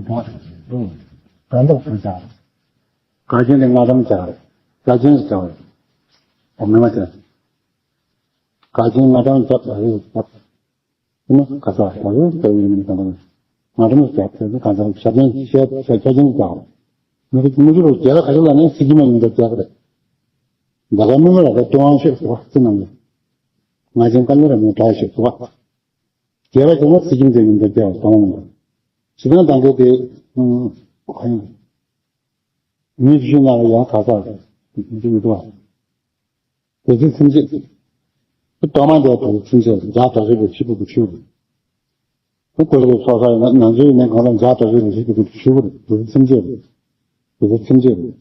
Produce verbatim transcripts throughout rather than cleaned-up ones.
གང་འདོགས་སུ་བྱ། ག་ཅན་དེ་ང་དམ་བྱ་རེད། ག་ཅན་ཞིག་བྱ་བ་རེད། ཨོ་མི་མ་བྱ། ག་ཅན་ང་དམ་བྱ་བ་རེད། ཨ་ནི་ག་ས་བྱ་རེད་བྱ་ཡིན་མིན་གང་གང་། ང་དམ་བྱ་ཚེ་ག་ས་བྱ་ཅན་བྱ་བྱ་ཅན་བྱ་བ་རེད། མི་རིགས་མི་རིགས་རུ་རྒྱལ་ཁ་ཤས་ལ་ནི་སྲིད་ཀྱི་མ་ཡིན་པ་རྒྱལ་ཁ་རེད། འདི་ག་མི་མི་ལ་ག་ཏུ་ཝང་ཤེས་སུ་བ་ཙི་ནང་ལ། ང་ཅན་དཀའ་ལས་ར་མི་གྲགས་ཤེས་སུ་བ། རྒྱལ་བ་ཆེན་མོ་ཚིག་ཁྱིམ་དེ་ཡིན་པའི་རྒྱལ་བ་གང་ཡིན། ཞེ་སྡང་དང་པོ་དེ། ཨུམ། གང་ཡིན། མི་བཞི་ན་ལ་ཡང་ག་ས་འདི་ཡོད་དོ། དེ་ཚེ་སེམས་བསྐྱེད། དེ་གཏོར་མ་འདི་དེ་ཚེ་སེམས་བསྐྱེད་ལ་བྱ་དོ་ཞེས་པའི་ཕྱི་ཕུགས་ཀྱི་ཆོས་རེད། དེ་ཀུན་ལས་སོ་སོ་ཡིན་ན་ང་ཚོ་ཡིན་ན་གང་ལ་བྱ་དོ་ཞེས་པའི་ཕྱི་ཕུགས་ཀྱི་ཆོས་རེད། དེ་ཚེ་སེམས་བསྐྱེད་རེད། དེ་ཚེ་སེམས་བསྐྱེད་རེད།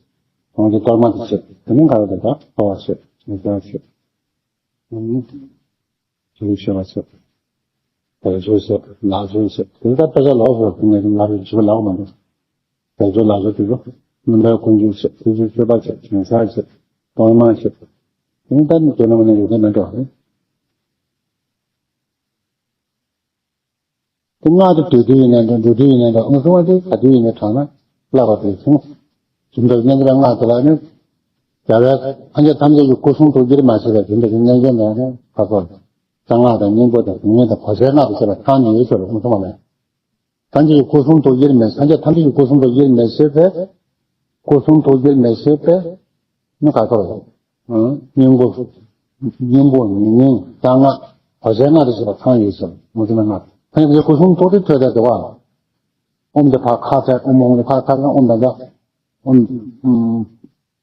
གང་དེ་གཏོར་མ་དེ་བྱེད་དེ་ནི་ག་རེ་རེད་ད་གཏོར་བ་བྱེད་མི་བྱ་བྱེད། ཨུམ། ཞུ་ཞུ་བ་ཞུ། བོད་ཞུ་ཞུ། ལག་ཞུ་ཞུ། དེ་ལྟར་དཔེ་ཆ་ལོག་སོ་དེ་ནས་ལག་རེ་ཞུ་ལག་མ་འདུག་བོད་ཞུ་ལག་ཞུ་དེ་ཚོ། མི་འདྲ་ཀུན་སྤྱོད་ཞུ། དེ་ཚོ་ཤོད་པ་ཞུ། ཞིང་ས་ཞུ། གཏོར་མ་ཞུ། དེ་ལྟར་ནི་དེ་ལ་མ་ནས་ཡོད་མཁན་མེད་འགྲོ། དེ་སྔགས་དེ་དུས་དུས་ཡིན་ནའི་འགྲོ། འགྲོ་དུས་ཡིན་ནའི་འགྲོ། ཨང་གསུང་བ་དེ་ག་དུས་ཡིན་ནའི་བགྲངས་ན་བསླབ་པ་དེ་བྱུང་། ཇི་འདྲ་སྙན་པའི་སྔགས་དེ་ལ་ནི། རྒྱལ་བའི་སངས་རྒྱས་ཐམས་ཅད་ཀྱི་སྐུ་གསུང་ཐུགས་ཀྱིས་མ་ཆད་པའི་དེ་འདྲ་ཞིག་སྙན་སྐྱེལ་མེད་ན་ཁ་སོགས། གསང་སྔགས་དང་སྙིང་པོ་དང་དེ་ཉིད་དང་གོ་ཆའི་སྔགས་དང་བཅས་པ་ཚང་ནས་ཡོད་ཟེར་བ་ཨང་གསུང་བ་ལས། སངས་རྒྱས་ཀྱི་སྐུ་གསུང་ཐུགས་ཀྱིས་མི། སངས་རྒྱས་ཐམས་ཅད་ཀྱི་སྐུ་གསུང་ཐུགས་ཀྱིས་མི་ཆད་པའི། སྐུ་གསུང་ཐུགས་ཀྱིས་མི་ཆད་པའི། ནི་ག་ཚོད་རེད། སྙིང་པོ། སྙིང་པོ་མི་སྙིང་གསང་སྔགས་གོ་ཆའི་སྔགས་དང་བཅས་པ་ཚང་ཡོད་ཟེར་མུ་ཙི་མའི་སྔགས། ཨ་ནི་སྐུ་གསུང་ཐུགས་དེ་ཐོས་དེ་དེ་བ། ཨོཾ་དེ་ཕར་ཁ་ཚད་ཨོཾ་ཨོཾ་དེ་ཕར་ཁ་ཚད་ཨོཾ་དང་འདྲ། ཨོཾ།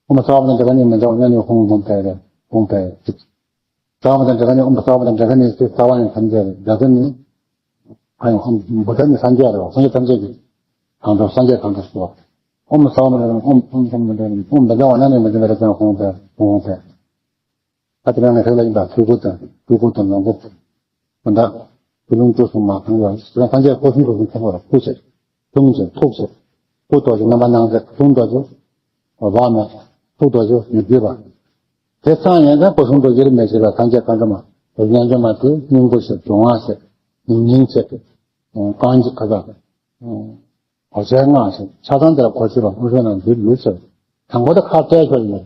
ཨོཾ་རྩ་བ་དང་འབྲེལ་བ་ནི་མི་འདྲ་བ་ཡང་ནི་ཧཱུྃ་ཧཱུྃ་ཕཊ་རེད། ཧཱུྃ་ཕཊ་ཅིག་རྩ་བ་དང་འབྲེལ་བ་ནི་ཨོཾ་རྩ་བ་དང་འབྲེལ་བ་ནི་རྩ་བ་ནི་ཐམས་ཅད་རེད། འབྲེལ་བ་ནི། ཨ་ཡང་ཧཱུྃ་བུདྡྷ་ནི་སངས་རྒྱས་རེད་བ། སངས་རྒྱས་ཐམས་ཅད་ཀྱི། གང་དག་སངས་རྒྱས་གང་དག་སོ། ཨོཾ་རྩ་བ་དང་འབྲེལ་བ་ནི་ཨོཾ་ཧཱུྃ་ཧཱུྃ་ཕཊ་རེད། ཨོཾ་འདི་འདྲ་བ་ཡང་ནི་མི་འདྲ་བ་རེད། ཀྱང་ཧཱུྃ་ཕཊ་ཧཱུྃ་ཕཊ། ཨ་ཏི་རང་ངེ་ཐག་ལ་ཡིན་པ་ཐུགས་ཁུར་དང་ཐུགས་ཁུར་དང་ལོངས་སྐུ། ཨོ་ད། ཀུན་སློང་བཅུ་གསུམ་མ་ཚང་བ་རང་སངས་རྒྱས་སྐུ་གསུང་ཐུགས་གསུམ་ཚང་བ་ལ་སྐུ་ཟེར། ཐུགས་ཟེར་ཐུགས་ཟེར། སྐུ་རྡོ་རྗེ་རྣམ་པར་སྣང་མཛད། ཐུགས་རྡོ་རྗེ། འོ་བ་མེད། ཐུགས་རྡོ་རྗེ་མི་བསྐྱོད་པ། དེ་ཚང་ཡན་ཀྱང་སྐུ་གསུང་ཐུགས་ཀྱིས་མི་ཆད་པ་སངས་རྒྱས་བཀའ་འགྲོ་མ། རྣལ་འབྱོར་མ་དེ་སྙིང་པོ་ཟེར། འབྱུང་བ་ཟེར། སྙིང་ཟེར། རྐང་གཅིག་ག་ས། གོ་ཆའི་སྔགས་ཟེར། ཆ་ཚང་དེ་ལ་གོ་ཆོད་པ་དངོས་བྱས་ན་འདིར་ཡོད་ཟེར། དང་པོ་དེ་ཁ་བལྟས་ཆོག་ཡིན།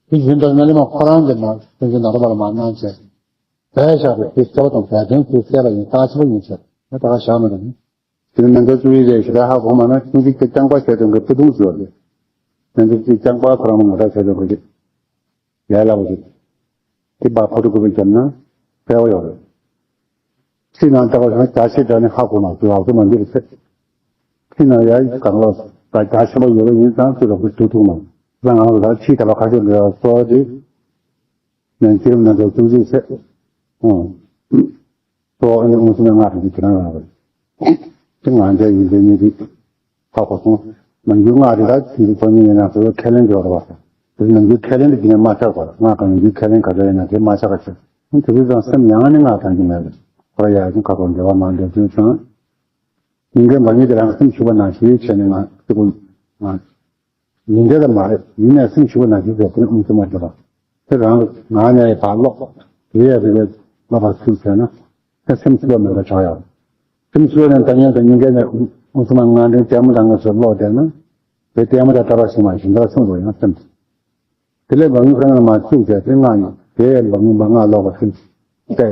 དེ་བཞིན་དུ་སྨོན་ལམ་ཁོ་རང་གི་ནང་སེམས་ཅན་ནང་རོ་པ་ལ་མ་གནང་བྱས། བས་བཞག་པའི་དེ་གསལ་བ་དང་བས་དོན་དེ་གསལ་བ་ཡིན། རྟགས་ཆེ་བ་ཡིན་ཟེར། ད་ད་ག་བཞག་མི་འདུག་ནི། དེ་ནི་མན་ཚོགས་བཅུ་ཡི་རེ་ཞིག་ལ་ཧ་གོ་མ་ན་ཆུང་ཆུང་གི་རྐྱང་པ་བྱས་དོན་གི་ཕུ་ཐུང་བཟོས་ཏེ། མན་ཚོགས་བཅུའི་རྐྱང་པ་ཁོ་རང་མ་ངོ་ཐག་བྱས་དོན་གི་ཡ་ལ་བ་ཞིག་དེ་བ་ཕོ་ཏོ་ཀོ་པི་བརྒྱབ་ན་གསལ་བ་ཡོད་རེད། ཕྱི་ནང་ལྟ་བ་ཞིག་ན་རྒྱ་ཆེ་དྲགས་ནས་ཧ་གོ་མ་དུས་ཨག་ཏུ་མ་འདི་རེད་ཟེར། ཕྱི་ནང་ཡ་གང་ལ་ད་རྒྱ་ཆེན་པོ་ཡོད་པ་ཡིན་ཙང་ཚུར་ལ་ཁུ་ཐུག་ཐུག་མ། ང་ང་ལ་ཕྱི་ད་བ་ཁ་ཤས་འདྲ་བ་སོགས་དེ། ནན་ཅིར་ནན་ཅིར་ཐུགས་རྗེ་ཆེ། ཨོ། གཙོ་བོ་ཨ་ནི་ཨུ་ཚུགས་ནས་སྔགས་དང་ཅིག་དེ་རང་རང་རེད། དེ་ང་འདྲ་ཡིན་པའི་ཉིད་དེ། ཧ་གོ་སོང་། ནམ་རྒྱུན་སྔགས་དེ་དག་ཅིག་གི་ཚོགས་གཉིས་ཡིན་ན་ཚོ་ཁས་ལེན་འགྲོ་རེད་བ། དེ་ནམ་རྒྱུན་ཁས་ལེན་དེ་དེ་ནས་མ་ཆགས་པར་སྔགས་དང་ནམ་རྒྱུན་ཁས་ལེན་ག་འདྲ་ཡིན་ན་དེ་མ་ཆགས་པ་བྱེད། དེ་དུས་ཙང་སེམས་ཡང་ནི་སྔགས་དང་གི་མེད་པས། ཁོ་ར་ཡ་ཡ་ཁ་གོ་འགྲེལ་བ་མ་འགྲེལ་དུས་ཙང་། ཉིན་འགའི་མ་ཉིན་དེ་རང་གི་སེམས་ཞུ་བ་ནང་བཞིན་བྱས་ནས་ང་ཚོ་ང་། ཡིན་འདྲ་ལ་མ་རེད། ཡིན་ནའི་སེམས་ཞུ་བ་ནང་བཞིན་བྱས་དེ་ཨུམ་ཚུགས་མ་འགྲོ་བ། དེ་རང་ང་ནས་ཕར་ཀློག་དེ་ཡས་རེ་རེ་ཀློག་པར་ཚུགས་བྱས་ན། དེ་སེམས་ཞུ་བ་མེད་པ་ཆགས་ཡོད། སེམས་ཞུ་བ་ནས་ད་ཉན་དུ་ཉིན་འགའི་ནས་ཨུམ་ཚུགས་མ་ང་འདྲེན་ལྟད་མོ་དང་ང་ཚོ་ཀློག་བསྡད་ན། དེ་ལྟད་མོ་དང་ལྟ་བ་ཞིག་མ་ཞིག་འདྲ་སོང་རུང་ཡང་སེམས། དེ་ལས་འབངས་ཡུལ་ཁ་ནང་མ་བཅུག་བྱས་དེ་སྔགས་ཉོ་དེ་ཡས་འབངས་ཡུལ་མ་སྔགས་ཀློག་པ་སེམས། ཏེ།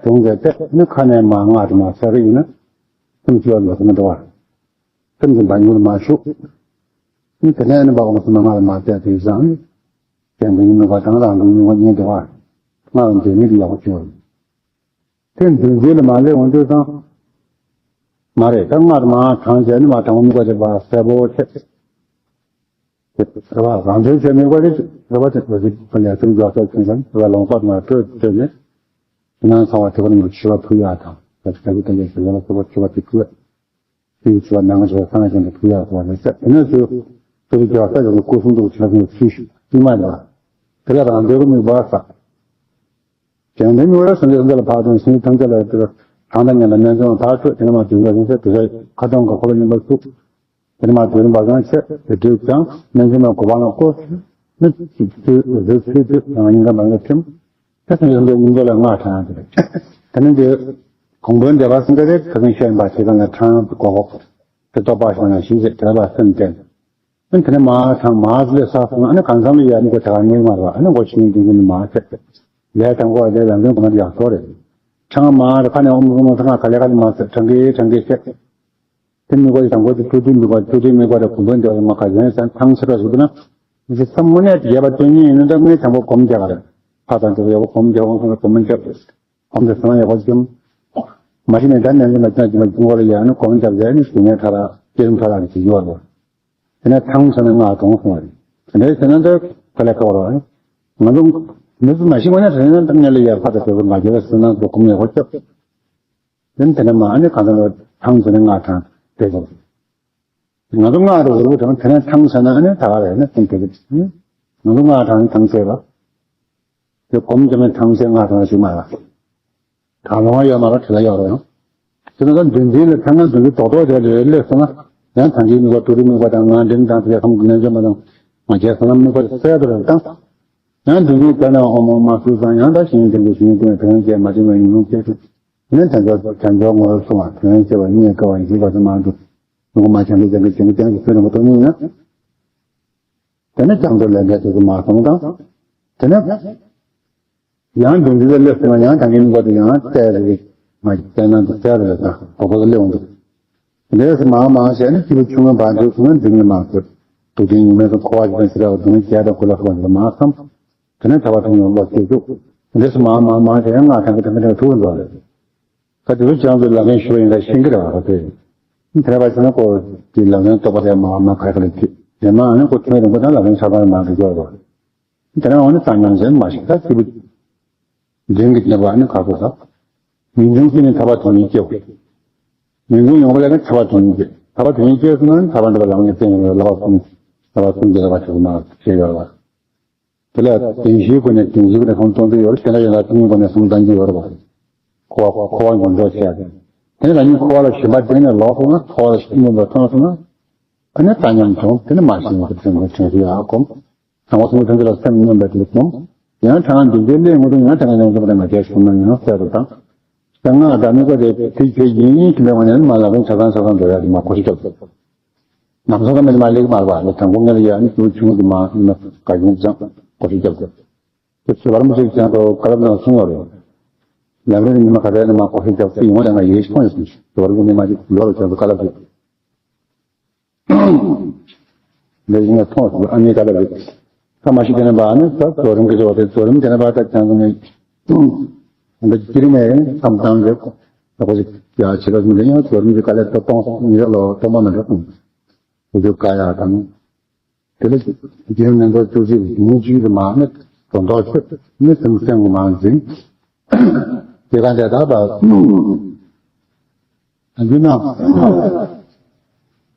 དུང་གི་ཏེ་ནི་ཁ་ནས་མ་སྔགས་དེ་མ་ཟེར་གི་ཡིན་ན། སེམས་ཞུ་བ་ལ་མི་འགྲོ་བ། སེམས་ཀྱི་འབངས་ཡུལ་མ་ཞུགས། ནི་དེ་ནས་ནི་འབངས་མ་སྔགས་མ་བལྟས་དེ་བཟང་། གཞན་དུ་ཡིན་ནོ་བ་དང་རང་དུ་ཡིན་པ་གཉིས་འགྲོ་བ། སྔགས་འདོན་ནི་དེ་ཡག་པོ་བྱུང་བ། དེ་འདོན་རྒྱུ་ལ་མ་སླེབས་འོང་དུས་ཙང་། མ་རེད་ད་སྔགས་མ་གྲངས་བྱས་ནི་མ་གྲངས་མི་དགོས་དེ་བ་གསལ་པོ་ཆེ། རེ་བ་རང་དོན་བྱེད་མི་དགོས་རེད། རེ་བ་དེ་རེ་བ་ལས་དོན་རྒྱག་ས་ཚུན་ཚང་རེ་བ་ལོངས་སྤོར་མ་སྤྲོད་སྤྲོད་ནས། ཕྱི་ནང་ཚང་བ་དེ་བ་ནི་མཆོད་པ་ཕུལ་ཡག་དང་། དེ་ཚོ་དེ་ཚོ་དེ་ཚོ་དེ་ཚོ་མཆོད་པ་དེ་ཕུལ་ཡག་དེའི་ཚོ་ནང་ཚོ་སང་ཞིང་དུ་ཕུལ་ཡག་ཚོ་ནི་ཚེ་དེ་ནས་ཚོ་དེ་ཚོ་རྒྱག་ས་ཡོད་ནི་སྐུ་གསུང་ཐུགས་ཆེན་པོའི་ཚུལ་ཞིག་དཀྱུས་མ་ལ། དེ་ལ་རང་དོན་གྱི་དམིགས་པ་བསགས། དེང་དུས་མི་འོས་སངས་རྒྱས་སངས་རྒྱས་ལ་ཕར་དང་ཤིང་ཐམས་ཅད་ལ་དེ་གང་དང་ཉན་ལ་སྨན་ཚོང་ཐག་ཆོད་དེ་ནས་མ་དུས་ལ་ཡིན་ཚེ་དེ་ཚོ་ཁ་ཏོན་ག་ཁོ་ལ་ཉན་པ་ཚུགས། དེ་ནས་མ་དུས་རིམ་པ་གང་ཆེ་དེ་དུས་ཀྱང་སྨན་ཚོང་ལ་གོ་བ་ལ་བསྐོ། མི་ཚུགས་ཚུགས་རེ་ཚུགས་ཚུགས་ཡང་ཉིན་གང་མ་ལ་ཁྲིམས། དེ་ཚོ་ཡོད་འདོད་ཉིན་འདོད་ལ་སྔགས་ཐང་དེ་རེད། དེ་ནས་དེ་གོང་བུ་འདེབས་པ་སེང་གེ་རེད་ཁ་སང་བཤད་ཡིན་པ་དེ་གང་ལ་ཁྲང་གོ་གོ། དེ་ལྟོ་ཕག་ཤོང་ཡང་ཞིག་ཟེར་དེ་ལ་སེམས་བརྟན། ཨ་ནི་དེ་ནས་མ་ཐང་མ་ལས་ས་སོང་ཨ་ནི་གང་འཚམ་ལ་ཡ་ནི་གོ་ད་ག་ངེས་མ་རེད་བ། ཨ་ནི་གོ་ཤིང་ཏིང་ཏིང་ནི་མ་ཚད་ལས་དང་གོ་ལས་ལམ་རིམ་གོ་མ་ཡག་སོ་རེད། ཁྲང་མ་རེད་ཁ་ནས་ཨོམ་རུམ་ཐང་ག་ལས་ཀ་ནི་མ་ཚད་ཁྲང་གི་ཁྲང་གི་ཚད། དེ་མི་གོ་དང་གོ་དེ་ཏུ་ཏུ་མི་གོ་ཏུ་ཏུ་མི་གོ་རེད། གོ་འབོན་དེ་མ་ག་ཡོན་ས་ཐང་ཆེ་ར་ཞུ་དུ་ན་ཨ་ནི་སམ་མོ་ནས་ཡ་བ་དོན་ཉིད་ཡིན་ན་ད་ངས་དང་པོ་གོམ་རྒྱག་རེད། ཕ་དང་དེ་ཡ་བ་གོམ་རྒྱག་འོང་སོང་གོམ་རྒྱག་གོམ་དེ་སོང་ཡ་བ་ཅུམ། མ་གཞི་ནས་ད་ནན་ནན་ལ་ཅང་ཅི་མ་ཅུང་བ་ལ་ཡ་ནི་གོམ་རྒྱག་ཡ་ནི་ཞུ་ངས་ཐ་ར་སྐྱེ་རིམ་ཐ་ར་ནི་ཞུ་ཡོད་རེད། དེ་ནས་ཐང་ཆ་ནས་ང་གྲོངས་སོང་བ་རེད། དེ་འདྲའི་ཟེར་ན་འདི་ག་ལས་ཁ་བ་རེད། ང་ཚོ་མི་ཚོ་མ་ཤི་བ་ནས་དྲན་ན་ད་ངས་ལ་ཡ་ཕ་དང་དེ་ཚོ་མ་གྱུར་བ་ཟེར་ན་འགྲོ་གོམ་ཡ་བ་སྐྱབས། དེ་ནས་དེ་ནས་མ་ཨ་ནི་གང་ལྟར་ཐང་ཆ་ནས་ང་ཐང་དེ་ཚོ། ང་ཚོ་སྔགས་དང་འུར་བུ་དང་དེ་ནས་ཐང་ཟེར་ན་ཨ་ནི་ད་ག་རེད་ན་སེམས་དེ་གི་ང་ཚོ་སྔགས་དང་ཐང་ཟེར་བ། དེ་སྒོམ་དེ་མེད་ཐང་ཟེར་སྔགས་དང་ཞིག་མ་ར། ད་ལོང་ཡོད་མ་ར་དེ་ལ་ཡོད་རེད། དེ་ན་ད་འདུན་འཛིན་ལ་ཐང་ང་འདུན་འཛིན་རྡོག་རྡོག་དེ་རེད་སླེབས་སོང་ན། ཡང་ཐང་གི་དམིགས་པ་དུ་རུ་དམིགས་པ་དང་ང་འདྲེན་དང་དེ་ཁམས་ཀྱི་རྣལ་འབྱོར་མ་དང་མ་རྒྱལ་སོང་ན་དམིགས་པ་གསལ་དུ་རེད་དང་། ཡང་འདུན་འཛིན་དེ་ནས་ཨོ་མོ་མ་སུ་སང་ཡང་ད་ཞིང་དེ་འདུ་ཞིང་དེ་ཐང་རྒྱལ་མ་བྱེད་མ་ཡིན་ལུང་སྐྱེས་སུ། དེ་ནས་དལ་འབྱོར་དལ་འབྱོར་ངོ་བོར་སོང་བ་དོན་བྱེད་པ་རྙེད་དཀའ་བ་ཡིན་གྱི་ག་ཚོད་མང་དུ། ལུང་མ་བྱང་གི་ཅང་གི་ཅང་གི་ཅང་གི་ཚུལ་རིང་པོ་སྟོང་ཉིད་ཡིན་ན། དེ་ནས་བྱང་དུ་ལས་འབྲས་དེ་ཚོ་མ་སོང་དང་། དེ་ནས། ཡང་འདུན་འཛིན་ལ་སླེབས་སོང་ན་ཡང་ད་གིན་ནི་བར་དུ་ཡང་བལྟས་རེ་མ་བལྟས་ན་འདུག་བལྟས་རེ་དང་གོ་གོ་སླེབས་འོང་འདུག་འདས་སུ་མང་མང་བྱས་ནས་སྐྱེས་བུ་ཆུང་ངུ་བར་དུ་སོང་ན་འདི་ནི་མ་ཟེར། དུག་ཅན་ཉི་མའི་སོ་འཁོར་བ་ཞིག་ཟེར་བ་འདི་ནི་བརྒྱད་དང་དགུ་ལ་སོགས་པ་འདི་མ་བསམ། དེ་ནས་ཐར་པ་ཐོབ་ཡོང་བློ་སྐྱེ་བཅུག་འདས་སུ་མང་མང་མང་བྱས་ཡང་ང་ཐང་གི་ཐང་གི་ཐུག་འགྲོ་རེད། ད་དེ་ཚོ་ཅང་ཚོས་ལག་ལེན་ཞུ་བ་ཡིན་ལ་ཤེས་ཀྱི་རེད་བ་དེ། དེ་རེད་པ་ཟེར་ན་ཁོ་དེ་ལག་ལེན་རྟོགས་པ་དེ་མ་མ་ག་ག་ལ་ཅི། དེ་མ་ཨ་ནི་ཁོ་ཐོན་རིང་པོ་དང་ལག་ལེན་ཆ་ཚང་མ་འགྲོ་རྒྱུ་རེད། དེ་ནས་འོ་ནི་གཙང་སྦྱངས་ཟེར་མ་ཞིག་ད་སྐྱེས་བུ་འབྲིང་གི་གནས་པ་ནི་ཁ་ཁོ་ད། ངེས་འབྱུང་གིས་ནི་ཐར་པ་དོན་གཉིས་སྐྱེའོ། ངེས་འབྱུང་ཡོང་བ་ལས་ནི་ཐར་པ་དོན་གཉིས་སྐྱེ། ཐར་པ་དོན་གཉིས་སྐྱེས་སོང་ན་ཐར་པ་འདི་ལ་ལམ་ངེས་བསྟན་ཡོད་ལ་བ་གསུམ། ལ་བ་གསུམ་གྱི་ལ་བ་ཆེ་བ་མ་ཞེས་ཡོད་ལ། དེ་ལ་བདེན་བཞིའི་སྒོ་ནས་བདེན་བཞིའི་སྒོ་ནས་ཁོང་སྟོང་ཚུལ་ཡོད་རེད། དེ་ལ་ཡོད་ལ་ཐུན་མོང་སྒོ་ནས་གསུམ་བསྟན་གྱི་ཡོད་རེད་བ། འཁོར་བ་འཁོར་བ་མགོན་སྐྱོབ་བྱས་ཏེ། དེ་ནས་རང་ཉིད་འཁོར་བ་ལ་ཞེན་པ་བསྒྲིགས་ནས་ལོག་སོང་ན་འཁོར་བ་ལ་ཞེན་པ་མཐོང་སོང་ན། ཨ་ནི་ལྟ་ཉམས་བྱུང་དེ་ནི་མ་ཞེན་པ་དེ་ཚོ་དྲན་གྱི་ཡོད་ཨ་གོམས། དང་པོ་གསུམ་པོ་ཐམས་ཅད་ལ་སེམས་མངོན་པར་འདུག་གསུངས། ཡང་ཐ་ན་འདུ་བྱེད་ལས་དངོས་གྲུབ་ཡང་ཐ་ན་ཡོངས་སུ་འཕགས་པ་མ་སྐྱེས་གསུངས་ན་ཡང་གསལ་རུ་དང་། གསང་སྔགས་དང་དམིགས་པ་དེ་དེ་ཆོས་ཡིན་ཡིན་གྱི་མེད་པ་ནས་མ་ལག་ལེན་ཆ་ཚང་ཆ་ཚང་འགྲོ་ཡ་དེ་མ་གོ་ཤེས་རྒྱབ་དགོས། ནམ་སང་ཀ་མེད་མ་ལེགས་མ་རེད་པ་ནི་དང་པོ་ངེད་ལ་ཡ་ནི་ཆུང་ཆུང་དུ་མ་ནི་ག་ཡོང་ཙང་གོ་ཤེས་རྒྱབ་དགོས། དེ་ཚོ་བར་མ་ཞིག་ཀྱང་དོ་ག་རབ་ནང་གསུང་བ་རེད། ལམ་རིམ་ཉི་མ་ག་རེ་ནི་མ་གོ་ཤེས་རྒྱབ་ཚེ་ཡོང་བ་ཡང་ཡེ་ཤེས་ཕོངས་ཡོད་སོང་ཞིག་བར་མ་ཉི་མ་ཅིག་ལོ་རུ་ཀྱང་དོ་ག་རབ་ཞིག་ལས་ཡིན་ན་མཐོང་སོང་ཨ་ནི་ག་ལ་རེད། ས་མ་ཤི་དེ་ནས་བ་ནི་ད་རྫོགས་རིམ་གྱི་ཆེ་བ་དེ་རྫོགས་རིམ་དེ་ནས་བ་ད་ཀྱང་ནི་འདི་སྐྱེ་རིམ་ནས་བསམ་བཏང་རེད། ད་ཁོ་ཞིག་ཡ་བྱེད་རོགས་མི་འདྲ་ཡང་རྫོགས་རིམ་གྱི་དཀའ་ལས་ད་གཏོང་སོང་ཉི་ར་ལོ་གཏོང་མ་མི་འགྲོ་སོང་། དེ་ཚོ་དཀའ་ཡག་དང་། དེ་ལས་རྒྱུན་ནས་མདོ་བཅུ་གཅིག་ཉིན་གཅིག་ཏུ་མ་ནི་དོན་རྟོགས་ཆོད་ནི་སེམས་སེམས་ངོ་མ་འཛིན། དེ་ག་འདྲ་ད་བ། རྒྱུ་ན།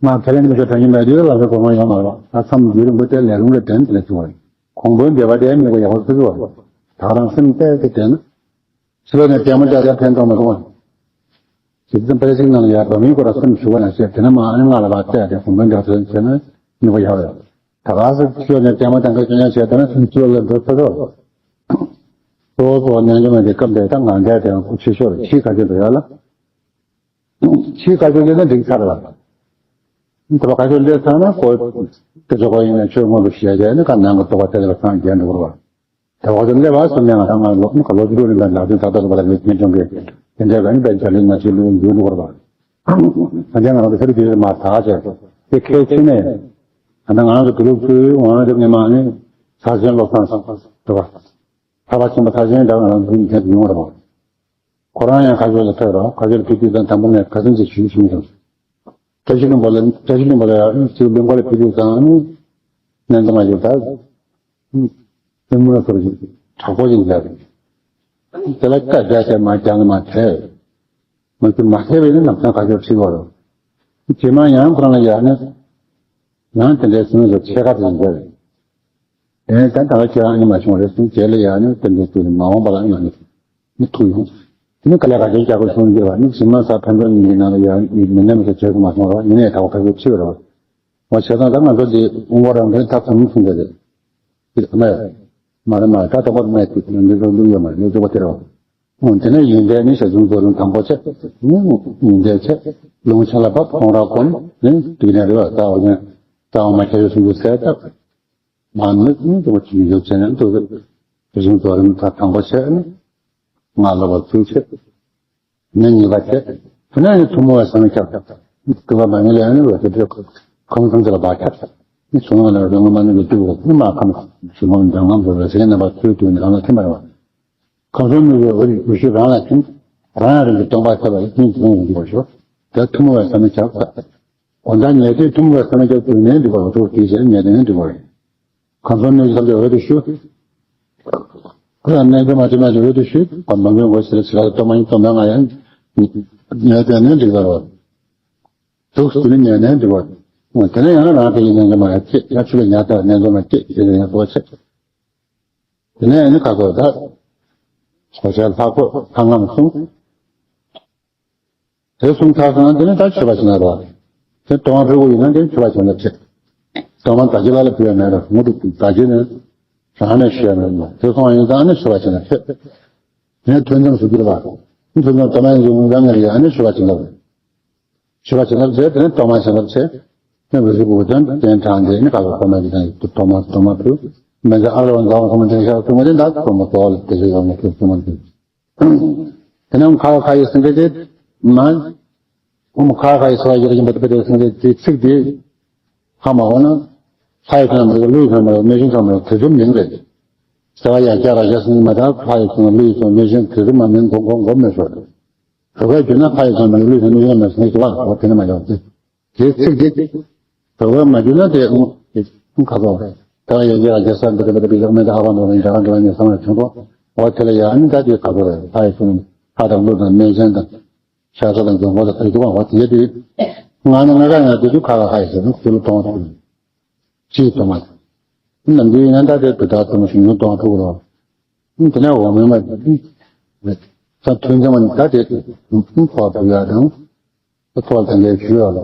ང་ཁས་ལེན་མི་ཆོག་དྲན་གྱི་མེད་དུས་ལ་ལ་གོ་མ་ཡོང་མ་རོགས་ད་མཚམས་རྒྱུན་རིང་པོ་དེ་ལས་རུང་རེ་དྲན་དེ་ལས་བྱུང་བ་རེད། གོང་བུའི་འདོད་པ་དེ་མི་གོ་ཡག་པོ་བརྩི་དགོས་རེད། ད་རང་སེམས་གཏད་དེ་དྲན་ན། ཕྱི་ལོགས་ནས་ལྟད་མོ་བལྟས་ཏེ་ཕན་ཐོགས་མི་འདུག་བ། ཇི་ཙམ་པར་ཞིག་ནང་ལ་ཡར་འགྲོ་མིའི་སྐོར་ལ་སེམས་ཞུགས་པ་ན་བཤད་དེ་ནས་མ་ཨ་ནི་ང་ལ་བ་བལྟས་ཏེ་གོང་བུའི་འདོད་པ་བྱས་ན་མི་གོ་ཡག་རེད། ད་ག་སེ་ཕྱི་ལོགས་ནས་ལྟད་མོ་བལྟས་མཁན་ཁྱོད་ཉག་བྱས་དེ་ནས་སེམས་ཕྱི་ལོགས་ལ་འགྲོ་ཚར་རོགས། གཙོ་བོ་གཙོ་བོ་རྣལ་འབྱོར་མ་དེ་སྐབས་འདིར་ད་ང་འདྲ་དེ་ཁུ་ཆེ་ཤོས་ལ་ཕྱིའི་ཁ་ཆེ་འགྲོ་ཡག་ལ། ཕྱིའི་ཁ་ཆེ་ལས་ན་འགྲིག་ཚར་ལ། དེ་བ་ཁ་ཆེ་ལས་ཚར་ན་ཁོ། དེ་ཚོ་ཁོ་ཡིན་ན་ཆོས་མངོན་དུ་ཤེས་ཡག་ནི་ཁ་ནང་གི་རྟོགས་པ་དེ་ལ་སངས་རྒྱས་འགྲོ་དགོས་པ། དེ་བ་ཁ་ཆེ་ལས་བ་སུ་མེད་ང་ད་ང་ལོ་ནི་ཁ་ལོ་ཅི་ལོ་རིང་ལ་ནག་ཅིག་ད་ལྟ་ལོ་བ་ལ་ངེས་ཅན་ཅུང་གི་དེ་འདྲ་ག་ནི་བས་བྱ་ལས་ན་ཅི་ལོ་འགྱུར་འགྲོ་དགོས་པ། ད་ཆ་ང་རང་གི་ཚེ་རིང་དེ་མ་ཐག་ཆད་དེ་གལ་ཆེ་ནས། ད་ང་རང་གི་དུ་ལུགས་ཚུལ་འོང་ར་དེ་ངེས་མ་ནི་ས་ཆེན་བློ་བཟང་སོང་དེ་བ། ཐར་པ་ཆེན་པོ་ས་ཆེན་འདྲ་ང་རང་གི་མཐུན་ཡོང་ར་བ། ཁོ་རང་ཡང་ཁ་ཤོར་ལ་ཐོས་རོགས། ཁ་ཤོར་ཕེབས་དུས་ཙང་དང་པོ་ནས་ཁ་སང་ཅིག་ཞུས་ཞུས་སོང་། བཀྲ་ཤིས་ལྷུན་པོ་ལ་བཀྲ་ཤིས་ལྷུན་པོ་ལ་ཡང་ཚུར་ལུང་པ་ལ་ཕེབས་དུས་ཙང་ནི་ནན་ཙམ་མ་ཞིག་ད་ཐུན་མོང་སོར་ཞིག་དྲག་པོ་ཞིག་མཛད་རེད། དེ་ལ་བཀའ་རྒྱ་ཆེ་མ་རྒྱ་ནི་མ་ཐེ་མ་ཚུ་མ་ཐེ་བས་ནི་ནམ་སང་ཁ་ཤོར་ཁྲིད་བ་རོ། རྗེས་མ་ཡང་ཁོ་རང་ལ་ཡང་ནི་ཡང་དེ་འདྲའི་སེམས་ལ་ཆེ་ཁ་དེ་ཞིག་མཛད་རེད། དེ་ནས་ད་ད་ལྟ་ཁྱེད་རང་ཨ་ནི་མ་བྱུང་བ་རེད་གསུངས། རྗེས་ལ་ཡང་ནི་དེ་འདྲའི་དུས་ནི་མ་འོངས་པ་ལ་ཨ་ནི་མི་ཐུག་ཡོང་། དེ་ནི་དཀའ་ལས་ཁག་ཅིག་བརྒྱབ་དགོས་བྱུང་རྒྱུ་བ་ནི་ཕྱི་མ་ས་ཕན་ཚུན་གཉིས་ཀྱི་ནང་ལ་ཡང་མི་སྣ་མི་ཚོ་བྱེད་དགོས་མ་སོང་རོགས། ཡིན་ནའི་ད་བ་ཁ་ཤས་ཕྱི་བ་རོགས། བ་བྱས་ཙང་ད་ང་ཚོ་འདི་དབུ་མགོ་རང་གི་ཐབས་ཚང་མི་གསུང་གི་རེད། དེ་ཚོ་མེད། མ་རེད་མ་རེད། ད་ད་བར་མེད་དེ་འདི་ཚོ་འདུག་ཡོད་མ་རེད། འདི་ཚོ་བ་དེ་རོགས། འོ་དེ་ནས་ཡོན་ཏན་ནི་ཞལ་གསུམ་རྫོགས་རིམ་དང་པོ་བྱས། ཡོན་ཏན་བྱས། ལུང་ཆེན་ལ་བབས། ཁོང་རང་ཁོང་ནི་དུས་ནས་རེ་བ་རྩ་བ་ཉིད་རྩ་བ་མ་ཁྱབ་པའི་གསུང་གི་ཟེར་སྟབས། མ་ནི་ནི་དུ་བ་ཅིག་ཡོད་བྱས་ནས་དུ་ཞལ་གསུམ་རྫོགས་རིམ་དང་དང་པོ་བྱས་ནས་ང་ལ་བ་ཚུལ་བྱས། ནི་གཉིས་པ་བྱས། དེ་ནས་ནི་ཐུན་མོང་བའི་ཟབ་མོ་ཁྱབ། དུ་བ་མ་ནི་ལས་ནི་བ་དེ་དེ་ཁམས་གསུམ་དེ་ལ་བ་ཁྱབ། ནི་གཟུངས་སྔགས་ལ་རོལ་མོ་མ་ནི་གི་དུ་བ་ནི་མ་ཁམས་གསུམ་མ་འདོད་ལྔ་འབོར་བའི་ཟས་རྣམ་པ་ཚུལ་དུ་ནི་གང་ལ་ཐིམ་པར་བ། ཁམས་གསུམ་ནི་འོད་ཀྱི་འོད་ཤུགས་རང་ལ་ཐིམ། རང་རང་གི་སྟོང་པ་ཁྱབ་པ་ལ་ཐིམ་ཐིམ་ཡོང་གི་བ་ཞོ། དེ་ཐུན་མོང་བའི་ཟབ་མོ་ཁྱབ། འོ་ད་ཉལ་ཐའི་ཐུན་མོང་བའི་ཟབ་མོ་ཁྱབ་དུས་ནས་འདུག་པ་རོ་དེའི་ཕྱིར་ཉལ་ཐའི་ནས་འདུག་པ་རེད། ཁམས་གསུམ་ནི་ཁྱབ་པའི་འོད་དུ་ཞུ། ཁོ་ལ་གནས་འགྱུར་མ་ཐིམ་པའི་འོད་དུ་ཞུ། གོ་མང་པོའི་འོད་ཟེར་ཚིག་ལ་སྟོང་པ་ཉིད་སྟོང་པའི་ང་ཡང་ཉལ་ཐའི་ནས་འདུག་པ་རོ། དུག་སུ་ནི་ཉལ་ནས་འདུག་པ་རོ། དེ་ནས་ཡང་རང་དེ་ཡི་གནས་འགྱུར་མ་ཡང་སྐྱེ། ཡང་ཆུ་ལ་ཉལ་ཐ་གནས་འགྱུར་མ་སྐྱེ་ཞེས་ཡང་འདུག་པ་ཆེ། དེ་ནས་ནི་ཁ་སོ་ད། ཁོ་ཚོའི་ལྷ་ཁོ་ལྷ་ངམ་གསུང་། དེ་གསུང་ཚར་སོང་ན་དེ་ནི་ད་མཆོད་པ་བྱེད་ན་རོ། དེ་གཏོར་མ་ཕུལ་དགོས་ཡིན་ན་དེ་མཆོད་པ་བྱེད་ན་ཆེ། གཏོར་མ་ད་ཅི་ལ་ལ་ཕུལ་ཡ་མེད་ར་ངུ་འདུག་ད་ཅི་ནི། རང་ནས་ཤེས་མེད་ན་དེ་སོང་ཡིན་ཙང་ནི་མཆོད་པ་བྱེད་ན་ཆེ། དེ་ནས་ཐུན་མཚམས་སུ་གྱུར་པ། ཐུན་མཚམས་གཏོར་མ་ཡིན་ཟུང་འགྲམ་ནས་རེད་ཡ་ནི་མཆོད་པ་བྱེད་ན་རེད། མཆོད་པ་བྱེད་ན་ཟེར་དེ་ནི་གཏོར་མ་བྱེད་ན་ཟེར། ནི་འོད་ཟེར་ཕུར་བུ་དོན་དྲངས་ཏེ་ནི་ག་ལ་གཏོར་མ་གྱི་དང་གཏོར་མ་གཏོར་མ་ཕུལ། མི་ཚེ་ཨ་རོ་འཛམ་བུ་གཏོར་མ་དེ་ཤར་གཏོར་མ་དེ་འདྲ་གཏོར་མ་གཏོར་ལ་དེ་ཤར་ཡོང་ནས་གཏོར་མ་དེ། དེ་ནས་ཁ་ཁ་ཡི་སེང་གེ་དེ་མ། ཁ་ཁ་ཡི་སོ་ཡི་རིགས་ཡིན་པ་དེ་སེང་གེ་དེ་ཚིག་དེ། ཧ་མ་འོ་ན། ལྷ་ཡི་ཁ་མ་ལུས་ཁ་མ་མེ་ཤིང་ཁ་མ་དེ་ཚོ་མིང་རེད། ས་བ་ཡ་ཀྱ་ར་ཤ་སེང་མ་ད་ལྷ་ཡི་ཁ་ལུས་ཁ་མེ་ཤིང་དེ་ཚོ་མ་མིང་གོ་གོ་གོ་མེ་ཤོར། བོད་སྐད་བརྗོད་ན་ཕ་ཡི་ཚོ་མ་ཡི་ལུས་ཚོ་ནི་ཡོད་མ་སོང་ཞིག་བ་འོ་དེ་ནི་མ་ཡོང་ཚེ། དེ་ཚིག་དེ། བོད་སྐད་མ་བརྗོད་ན་དེ་ཁ་ཚོ། ད་ཡ་ཡ་རྒྱ་ས་འདི་ག་འདི་ག་ཡག་མེད་ད་ཧ་བ་འགྲོ་བའི་འདྲ་འགྲོ་ནི་སོང་བའི་ཚོང་ཁོ། འོ་དེ་ལ་ཡ་ནི་ད་དེ་ཁ་ཚོ་རེད་ཕ་ཡི་ཚོ་ནི་ཕ་དང་ལུས་དང་མེ་ཤན་དང་། ཤ་ཚ་དང་འཛོམས་པོ་དང་དེ་ཚོ་བ་འོ་དེ་དེ། ང་ནི་ང་ག་ཡང་དེ་ཚོ་ཁ་ཁ་ཁ་ཡི་ཟེར་ནི་དེ་ལ་གཏོང་བ་དང་། ཅིའི་གཏོང་བ། ནམ་རྒྱུན་ཡིན་ན་ད་དེ་དུ་ད་གཏོང་ཞིང་ཡོང་གཏོང་ཐུག་རོགས། དེ་ནས་འོག་མིན་པ། ས་མཐུན་ཚང་མ་ནི་ད་དེ་ཐོག་ཐུག་ཡ་དང་། ཐོག་དང་ལས་ཞུ་ཡ་ལ།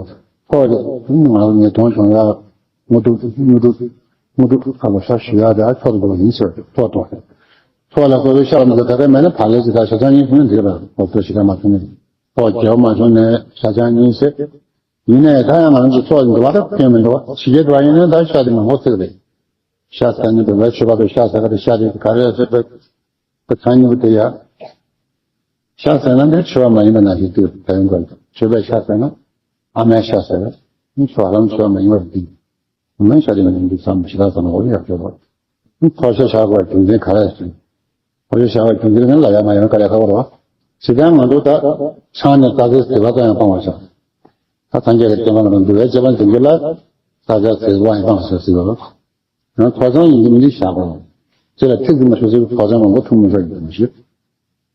ཐོག་དེ་ང་ལ་ཉེས་མཐོང་བྱུང་ཡ། ངོ་ཐུག་ངོ་ཐུག་ངོ་ཐུག་ཁ་ལ་ཤ་ཞུ་ཡ་དེ་ཨ་ཐོག་ཏུ་ཡིན་ཟེར་ཐོག་ཐོག་ཐོག་ལ་སོ་སོའི་ཤ་ལ་མི་ཚོ་ད་རེ་མེད་ན་བ་ལས་ཅི་ད་ཤ་ཆང་གཉིས་ཁོ་ན་འདི་ར་འོ་ཚོ་ཞིག་ད་མ་ཐུག་ནས་ཐོག་རྒྱལ་བ་མ་བྱུང་ནས་ཤ་ཆང་གཉིས་ཟེར། ཡིན་ནའི་ད་ཡང་ང་རང་ཚོ་ཚོགས་འདུ་བ་ད་ཕན་མི་འདུག་བ། ཕྱི་རྒྱལ་དུ་བ་ཡིན་ན་ད་ཤ་དེ་མང་པོ་བརྩེགས་རེད། ཤ་ཟ་ནི་བོད་པའི་ཆོས་པ་དང་ཤ་ཟ་ག་དེ་ཤ་དེ་ག་རེ་ཟེར་བའི་ད་ཚང་ཉིན་དེ་ཡ། ཤ་ཟ་ན་འདིར་ཆོས་པ་མ་ཡིན་པ་ན་ཞིག་དུས་ད་ཡོང་གི་ཆོས་པའི་ཤ་ཟ་ན་ཨ་མའི་ཤ་ཟ་ན་ཆོས་པ་ལམ་ཆོས་པ་མ་ཡིན་པ་དེ། མི་ཤ་དེ་མི་འདུག་བསམ་ཞི་ད་བསམ་འོ་ཡག་ཆོག་པ། ཁོ་ཤ་ཤ་དགོས་རྒྱུ་མཚན་ག་རེ་ཞིག་ཁོ་ཤ་ཤ་དགོས་རྒྱུ་མཚན་ལ་ཡ་མ་ཡང་ག་ལས་ཁ་བོར་བ། ཇི་ལྟར་ང་ཚོ་ད་ཆང་ནས་རྩྭ་རྩེ་ཟིལ་པ་ཙམ་ཡང་སྤང་བ་ཤ། ད་སངས་རྒྱས་ཀྱི་བསྟན་པ་ལ་འདུལ་བའི་རྗེ་བཙུན་ཡིན་གྱི་ལ་རྩྭ་རྩེ་ཟིལ་པ་ཡང་སྤང་ཤ་ཟིལ་པ། ཡང་ཐོག་ཚང་ཡིན་གྱི་མི་འདི་བཞག་པ། ཅི་ལ་ཚིག་འདི་མ་ཤོད་ཚིག་ཐོག་ཚང་མང་པོ་ཐུག་མི་ཤོག་ཡིན་གྱི་མ་ཤོད།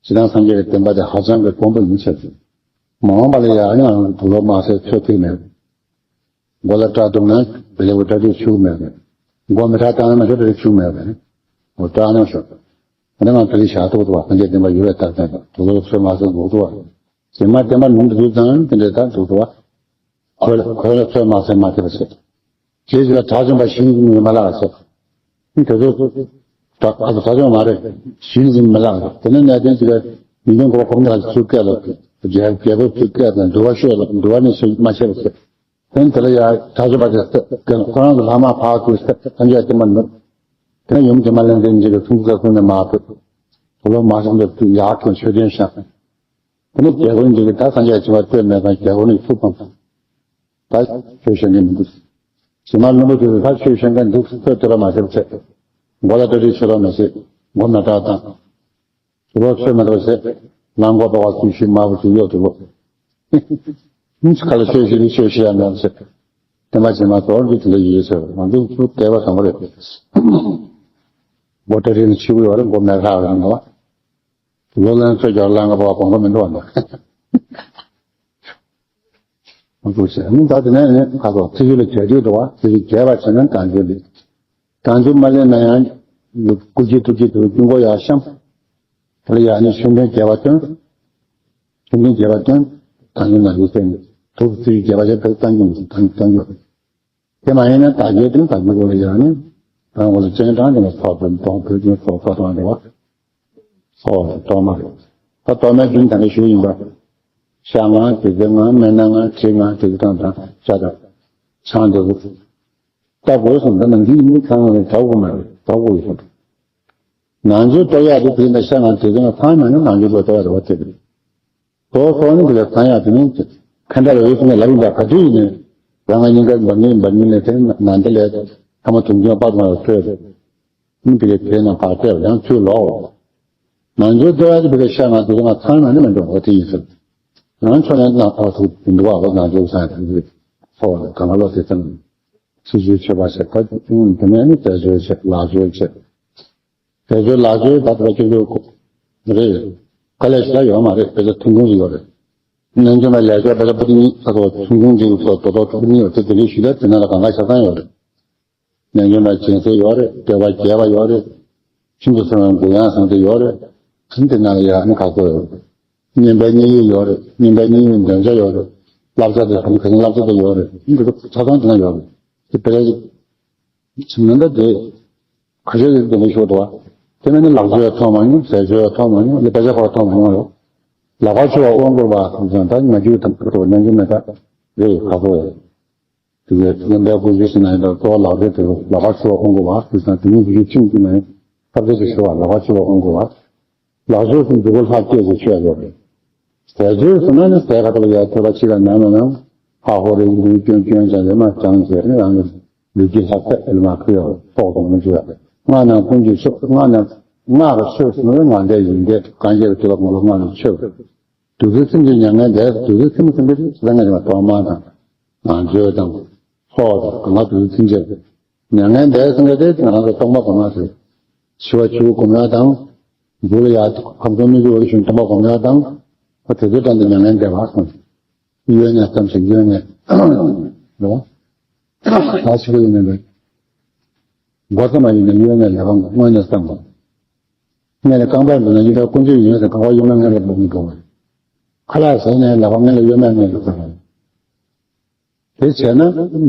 ཇི་ལྟར་སངས་རྒྱས་ཀྱི་བསྟན་པ་དེ་ཧ་ཅང་གི་དཀོན་པོ་ཡིན་ཆེད་དུ། མ་འོངས་པ་ལ་ཡང་ཡང་དུ་ལོ་མ་ཟད་ཚོད་ཐིག་མེད། མགོ་ལ་སྐྲ་གཏུབ་ན་བེ་ལེ་བོ་སྐྲ་དྲི་ཆུ་མེད་པས། མགོ་མི་སྐྲ་བཏང་ན་མི་སྐྲ་དྲི་ཆུ་མེད་པས། འོ་སྐྲ་ནང་ཤོག་ད་ང་ཚོ་ལས་བྱ་ཐུབ་ཐུབ་པ་སངས་རྒྱས་བསྟན་པ་ཡོད་པའི་རྟགས་ཅན་དུ་ལོ་ཚོད་མ་ཟད་འགོག་ཐུབ་པ། ཇི་མ་བསྟན་པ་ནུབ་འདུག་ཙང་དེ་འདྲའི་རྟགས་འགོག་ཐུབ་པ། གོས་ལ་གོས་ལ་ཚོད་མ་ཟད་མ་ཐེབས་པ་ཟེར། རྗེས་སུ་ལ་གྲགས་ཆེན་པ་ཞིང་གི་མི་མ་ལགས་ཟེར། དེ་ཚོ་གྲགས་ཨ་ཚོ་གྲགས་ཆེན་པ་མ་རེད། ཞིང་གི་མི་མ་ལགས་ཟེར། དེ་ནས་གནས་བརྟན་ཅིག་ལ་མི་འདོན་གོ་ཁོམ་ནས་ཚུར་སྐད་ལ་རྒྱལ་རྒྱལ་པོ་ཚུར་སྐད་དང་འདུལ་བ་ཤོད་ལ་འདུལ་བ་ནི་ཤོད་མ་ཤེས་པ་ཟེར། དོན་དེ་ལ་ཡང་གྲགས་ཆེན་པ་དེ་ཁོ་རང་གི་ལྷག་མ་ཕར་བསྐུར་ཟེར་ཐམས་ཅད་དེ་མ་ནུབ། དེ་ནས་ཡུམ་དེ་མ་ལེན་དེ་འཇིག་གི་ཐུང་ཚ་ཁུ་ནས་མ་ཕུད། དུ་ལོ་མ་སོང་དེ་དུ་ཡག་གི་ཆོས་ཅན་ཤག་དེ་ནས་རྒྱལ་པོ་འཇིག་གི་ད་སངས་རྒྱས་ཆེ་བ་ལྟོས་མེད་ཀྱང་རྒྱལ་པོ་ནི་ཐུགས་ཕམ། ད་ཆོས་བཤད་མཁན་མི་འདུག་ཇི་མ་ལུང་པ་དེ་ད་ཆོས་བཤད་མཁན་འདུག་ལྟོས་ལྟོས་པ་མ་ཟེར་བྱས། མགོ་ལ་སྐྲ་དྲི་ཆེ་བ་མ་ཟེར། མགོ་ན་སྐྲ་བཏང་། དུ་ལོ་ཚོད་མ་ཐོག་ཟེར། ལང་གོ་པ་བ་ཚུལ་ཤིག་དམར་པོ་ཚུལ་གཡོག་དུ་ལོ། ཁ་ལ་ཆོས་ཤིག་ནི་ཆོས་ཤིག་ཡང་མེད་ཟེར། དེ་མ་བྱེད་མ་གཏོགས་འདི་དེ་ལ་ཡོད་ཟེར། ང་ཚོ་ཚུལ་དད་པ་བཟང་པོ་རེད། མགོ་སྐྲ་དྲི་ནི་ཆེ་བོ་ཡོད་རེད། མགོ་མེ་ཁ་རང་ལ། དུ་ལོ་ལན་ཚོད་རྒྱག་ལང་གོ་པ་བ་གོང་གོ་མི་འདུག་བ་འདུག་མ་ཐུག་ཟེར། ཨ་ནི་ད་དེ་ནས་ནི་ཁ་སོགས་ཚིག་ཡུལ་ལ་རྒྱས་བསྡུས་འདུག་བ། ཚིག་ཡུལ་རྒྱས་པ་བྱས་ན་གང་འགྱུར་ལས། གང་འགྱུར་མ་ལས་ན་ཡང་། སྐུ་སྐྱེ་ཐུགས་ཀྱི་དུ་ཀུན་གོ་ཡ་ཤམ། དེ་ལ་ཡང་ནི་ཤུན་ལྡན་རྒྱས་པ་སྟོན། ཤུན་ལྡན་རྒྱས་པ་སྟོན། གང་འགྱུར་ན་ཡུལ་སེང་གེ་ཐུགས་ཚིག་རྒྱས་པ་བྱས་ཐུགས་གང་འགྱུར་གང་འགྱུར། དེ་མ་ཡིན་ན་བདག་རྒྱལ་དང་བདག་གི་ལོ་ལ་ཡང་ནི། རང་ངོ་ལ་སྤྱན་དྲངས་ཏེ་ནི་ཚོགས་དང་སྡོང་བོད་ཀྱི་ཚོགས་གསོག་དང་འདྲ་བ། ཚོགས་གཏོར་མ་རེད། ད་རྟོག་མེད་རྒྱུན་དང་གི་ཞུ་ཡིན་པ། ཤ་ང་དེ་ཚེ་ང་སྨན་སྣ་ང་དྲི་ང་དེ་ཚེ་དང་དང་ཤ་དང་ཆང་དེ་ཚོ་ལྟ་དགོས་སོང་། ད་ནང་གི་མི་ཚང་མ་དྲག་དགོས་མ་རེད། དྲག་དགོས་ཡོད་སོང་། ནང་ཆོས་ལྟོ་ཡག་དེ་དེ་འདྲ་ཤ་ང་དེ་ཚོ་ང་ཚང་མ་ནི་ནང་ཆོས་ལྟོ་ཡག་རེད་བ་དེ་རེད། ལྟོ་ལྟོ་ནི་དེ་ལ་ཚང་ཡག་དེ་ནི་ཁ་འདྲ་ལ་ཡོད་སོང་ལ་ལབ་ཡིན་པ་ག་དུས་ཡིན་ནི། རང་ང་སྙིང་གར་འབར་ཉིན་འབར་ཉིན་ལས་དེ་ནང་དེ་ལས་ཐ་མ་དུང་སྐྱོན་པགས་མ་ལ་ཐོས་རེད། ནི་དེ་ལས་དེ་ནང་བག་སྟེ་ཡང་ཚུར་ལོག་འོ། ནང་ཆོས་ལྟོ་ཡག་དེ་དེ་ལ་ཤ་ང་དེ་ཚོ་ང་ཚང་མ་ནི་མི་འགྲོ་བ་དེ་ཡིན་ཟེར། ང་ཚོ་ནས་ནང་ཕར་ཚུར་འདུག་བ་ལ་ནང་ཆོས་ཚང་དེ་ཚོ་ལ་གང་ལ་ལོ་དེ་ཚང་། ཚིག་སྦྱོར་བྱེད་པ་ཞེས་པ་དེ་ནས་ནི་ཟས་སྦྱོར་བྱེད། ལག་སྦྱོར་བྱེད། དེ་ཚོའི་ལག་ཆའི་བར་དུ་སྤྱོད་སྒོ་རེད། དཀའ་ལས་ཞེ་དྲག་ཡོད་མ་རེད། དཔེ་ཆ་ཐུང་ཐུང་ཞིག་ཡོད་རེད། རྣལ་འབྱོར་མའི་ལས་ཀ་དཔེ་ཆ་པོ་ཏི་གཉིས་ལྷག་ཏུ་ཐུང་ཐུང་ཅིག་སོགས་རྡོག་རྡོག་ཐུང་ཐུང་ཡོད་དེ་དེ་འདྲའི་ཞུ་ལས་དེ་ན་ལ་གང་ག་ཆ་ཚང་ཡོད་རེད། རྣལ་འབྱོར་མའི་སྦྱིན་སྲེག་ཡོད་རེད། བསྟོད་པ་རྒྱས་པ་ཡོད་རེད། ཤིན་ཏུ་གསང་བའི་མགུར་དབྱངས་བཟང་དེ་ཡོད་རེད། ཨ་ནི་དེ་ན་ལ་ཡ་ཨ་ནི་ཁག་པོ་ཡོད་རེད། བསྙེན་པའི་བསྙེན་ཡིག་ཡོད་རེད། བསྙེན་པའི་བསྙེན་ཡིག་འདོན་ཆ་ཡོད་རེད། བསླབ་བྱ་དེ་ག་ནི་ག་ནི་བསླབ་བྱ་དེ་ཡོད་རེད། ཨ་ནི་དེ་ཚོ་ཆ་ཚང་དེ་ན་ཡོད་རེད། དེ་དཔེ་ཆ་ཞིག་ཆི་མོ་འདྲ་དེ། ཁ་ཤས་ཀྱིས་དེ་འདྲ་ཤོད་འདུག་བ། དེ་མིན་ན་ལག་འཇུ་ཡང་མཐོང་མ་མྱོང་། ཟས་འཇུ་ཡང་མཐོང་མ་མྱོང་། ལས་པ་ཆ་ཁོ་མཐོང་མ་མྱོང་རོ། ལག་པ་འཆུ་བ་དབང་བསྐུར་བ་དང་ད་ང་རྒྱུད་དང་ཁོ་ཐོག་ཉན་གྱི་མེད་ད། རེད་ཁ་ཁོ་ཡོད། དེ་གའི་ཉན་པའི་ཀུན་སྤྱོད་ཟེར་ན་ཡིན་ད་གཙོ་བོ་ལག་འཇུ་དེ་ལག་པ་འཆུ་བ་དབང་བསྐུར་བ་དེ་ཙང་དེ་ཉིད་ཀྱི་ཁྱིམ་གྱི་ནང་ཐབས་ཟད་ཀྱི་ཤོར་བ་ལག་པ་འཆུ་བ་དབང་བསྐུར་བ། ལག་ཟུར་དུ་འཇུག་པ་ལྷག་སྐྱེས་སུ་ཆོས་ཡོད་རེད། ཟས་སྦྱོར་སོང་ན་ནི་ཟས་ཁ་ཐོག་ཡ་ཐོད་པ་ཕྱི་ལ་ནང་ལ་ནང་ཧ་ཧོ་རེ་ལུས་སྐྱོན་སྐྱོན་ཅན་རེ་མ་ཅང་ཅེ་ནི་རང་གི་ལུས་ཀྱི་ལྷག་ཚད་ཨེ་མ་ཁུ་ཡོད་ཐོག་ཏུ་མི་འཇུ་ཡ། སྔགས་རྣམས་ཀུན་གྱི་མཆོག་སྔགས་རྣམས་སྔགས་ལ་མཆོག་ཟེར་ན་ང་འདྲ་ཡིན་འདྲ་གང་རྒྱལ་གྱི་ཐོད་པ་ངོ་ལ་སྔགས་ལ་མཆོག་བདུད་རྩི་ཚིམ་གྱི་མྱ་ངན་འདས། བདུད་རྩི་ཚིམ་ཚིམ་པའི་ཚེ་ང་ཉི་མ་གཏོར་མ་དང་། ང་མཛོད་དང་། ཚོགས་དང་གང་ག་བདུད་རྩི་ཚིམ་བྱས། མྱ་ངན་འདས་ཟེར་ན་དེ་ང་རང་ཚོ་སྟོང་པ་གོང་མ་ཟེར། འཆི་བ་འཆི་བ་གོམས་ཡ་དང་། འཇུག་ལ་ཡ་ཁམས་གསུམ་མི་འཇུག་པའི་ཤུན་སྟོང་པ་གོམས་ཡ་དང་། ཨ་དེ་ཚོའི་གྲས་འདི་མྱ་ངན་འདས་པ་གསུངས། གཡོ་ནས་བསམ་ཞིང་གཡོ་ནས། ལོ། ད་ཞིག་ཡིན་ནས་འདི། མགོ་ཙམ་མ་ཡིན་ནས་གཡོ་ནས་ལས་པ་སྔོན་ནས་བསམ་དགོས། སྔོན་ནས་རྐང་པར་འདུག་ན་ཡིན་པའི་ཀུན་སྤྱོད་ཡིན་ཟེར་རྐང་པ་གཡོ་མ་སྔོན་ལ་འབུབ་མི་འགྲོ་བ། ཁ་ལག་ཟས་ནས་ལག་པ་སྔོན་ལ་གཡོ་མ་སྔོན་ལ་བསམ་དགོས། དེ་བྱས་ན་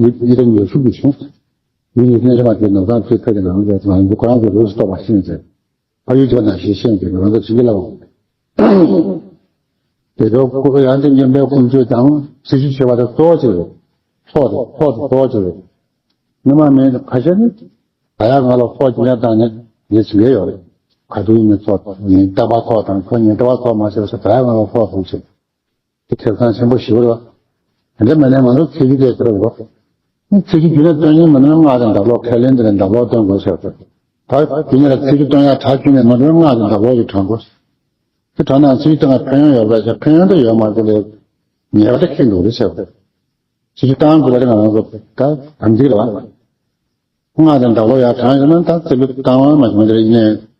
ཡིད་ཡིད་དང་ཡིད་ཤུགས་ཀྱིས་བྱུང་། ཡིད་ཀྱི་རྣལ་འབྱོར་མ་དེ་ནོར་བཟང་ཐོས་ཐོས་ཀྱི་ནང་དུ་ང་ཚོ་ཁོ་རང་ཚོ་རོས་སུ་གཏོགས་པ་ཤེས་ཚེ། ཕ་ཡུལ་ཆོས་ནང་ཞེས་ཤེས་ཀྱི་ང་ཚོ་བྱིན་གྱིས་བརླབས། དེ་ཚོ་ཁོ་ཡང་དེ་སྙན་པའི་ཀུན་སྤྱོད་དང་ཚེ་ཞུ་བྱེད་པ་དང་གཙོ་བོ་ཅིག་རེད། ཚོགས་དང་ཚོགས་དང་གཙོ་བོ་ཅིག་རེད། སྔོན་མ་མེད་ཁ་ཤས་ནི། ད་ཡང་ང་ལ་ཚོགས་ཅི་ཡང་བཏང་ནས་ངས་བྱེད་ཀྱི་ཡོད་རེད། ག་དུས་ཡིན་ནའི་ཚོགས་ཡིན་བརྟག་པ་ཚོགས་དང་ཁོ་ཉིད་བརྟག་པ་ཚོགས་མ་བྱས་པ་ཞིག་ད་ཡང་ང་ལ་ཚོགས་ཐུག་ཅིག་དེ་ཁེ་བཟང་ཆེན་པོ་ཞིག་རེད། དེ་འདྲ་མ་ནས་ང་ཚོ་ཚིག་གི་དེ་ཟེར་བ། ཚིག་གི་རྒྱུད་ལ་སྟོན་ཉིན་མ་ནོར་སྔགས་དང་བདག་བློ་ཁས་ལེན་དེ་ལ་བདག་བློ་སྟོན་དགོས་ཟེར་ཏེ། ད་རྒྱུད་ལ་ཚིག་གི་སྟོན་ཡ་གྲགས་རྒྱུད་ནས་མ་ནོར་སྔགས་དང་བདག་བློ་ཞིག་དྲངས་དགོས། དེ་དྲངས་ན་ཚིག་གི་སྟོན་ཡ་ཕན་ཡོན་ཡོད་པ་ཞིག་ཕན་ཡོན་དེ་ཡོད་མ་རེད་ལས། ཉེས་པ་དེ་ཁེལ་འདུག་རེད་ཟེར་བ། ཚིག་གི་སྟོན་དགོས་པ་དེ་ང་རང་ཚོ་ད་དམ་ཚིག་ལ། སྔགས་དང་བདག་བློ་ཡར་དྲངས་ཡོད་ན་ད་ཚིག་གི་སྟོན་མ་བྱུང་དེ་ལ་ཡིན་ནས།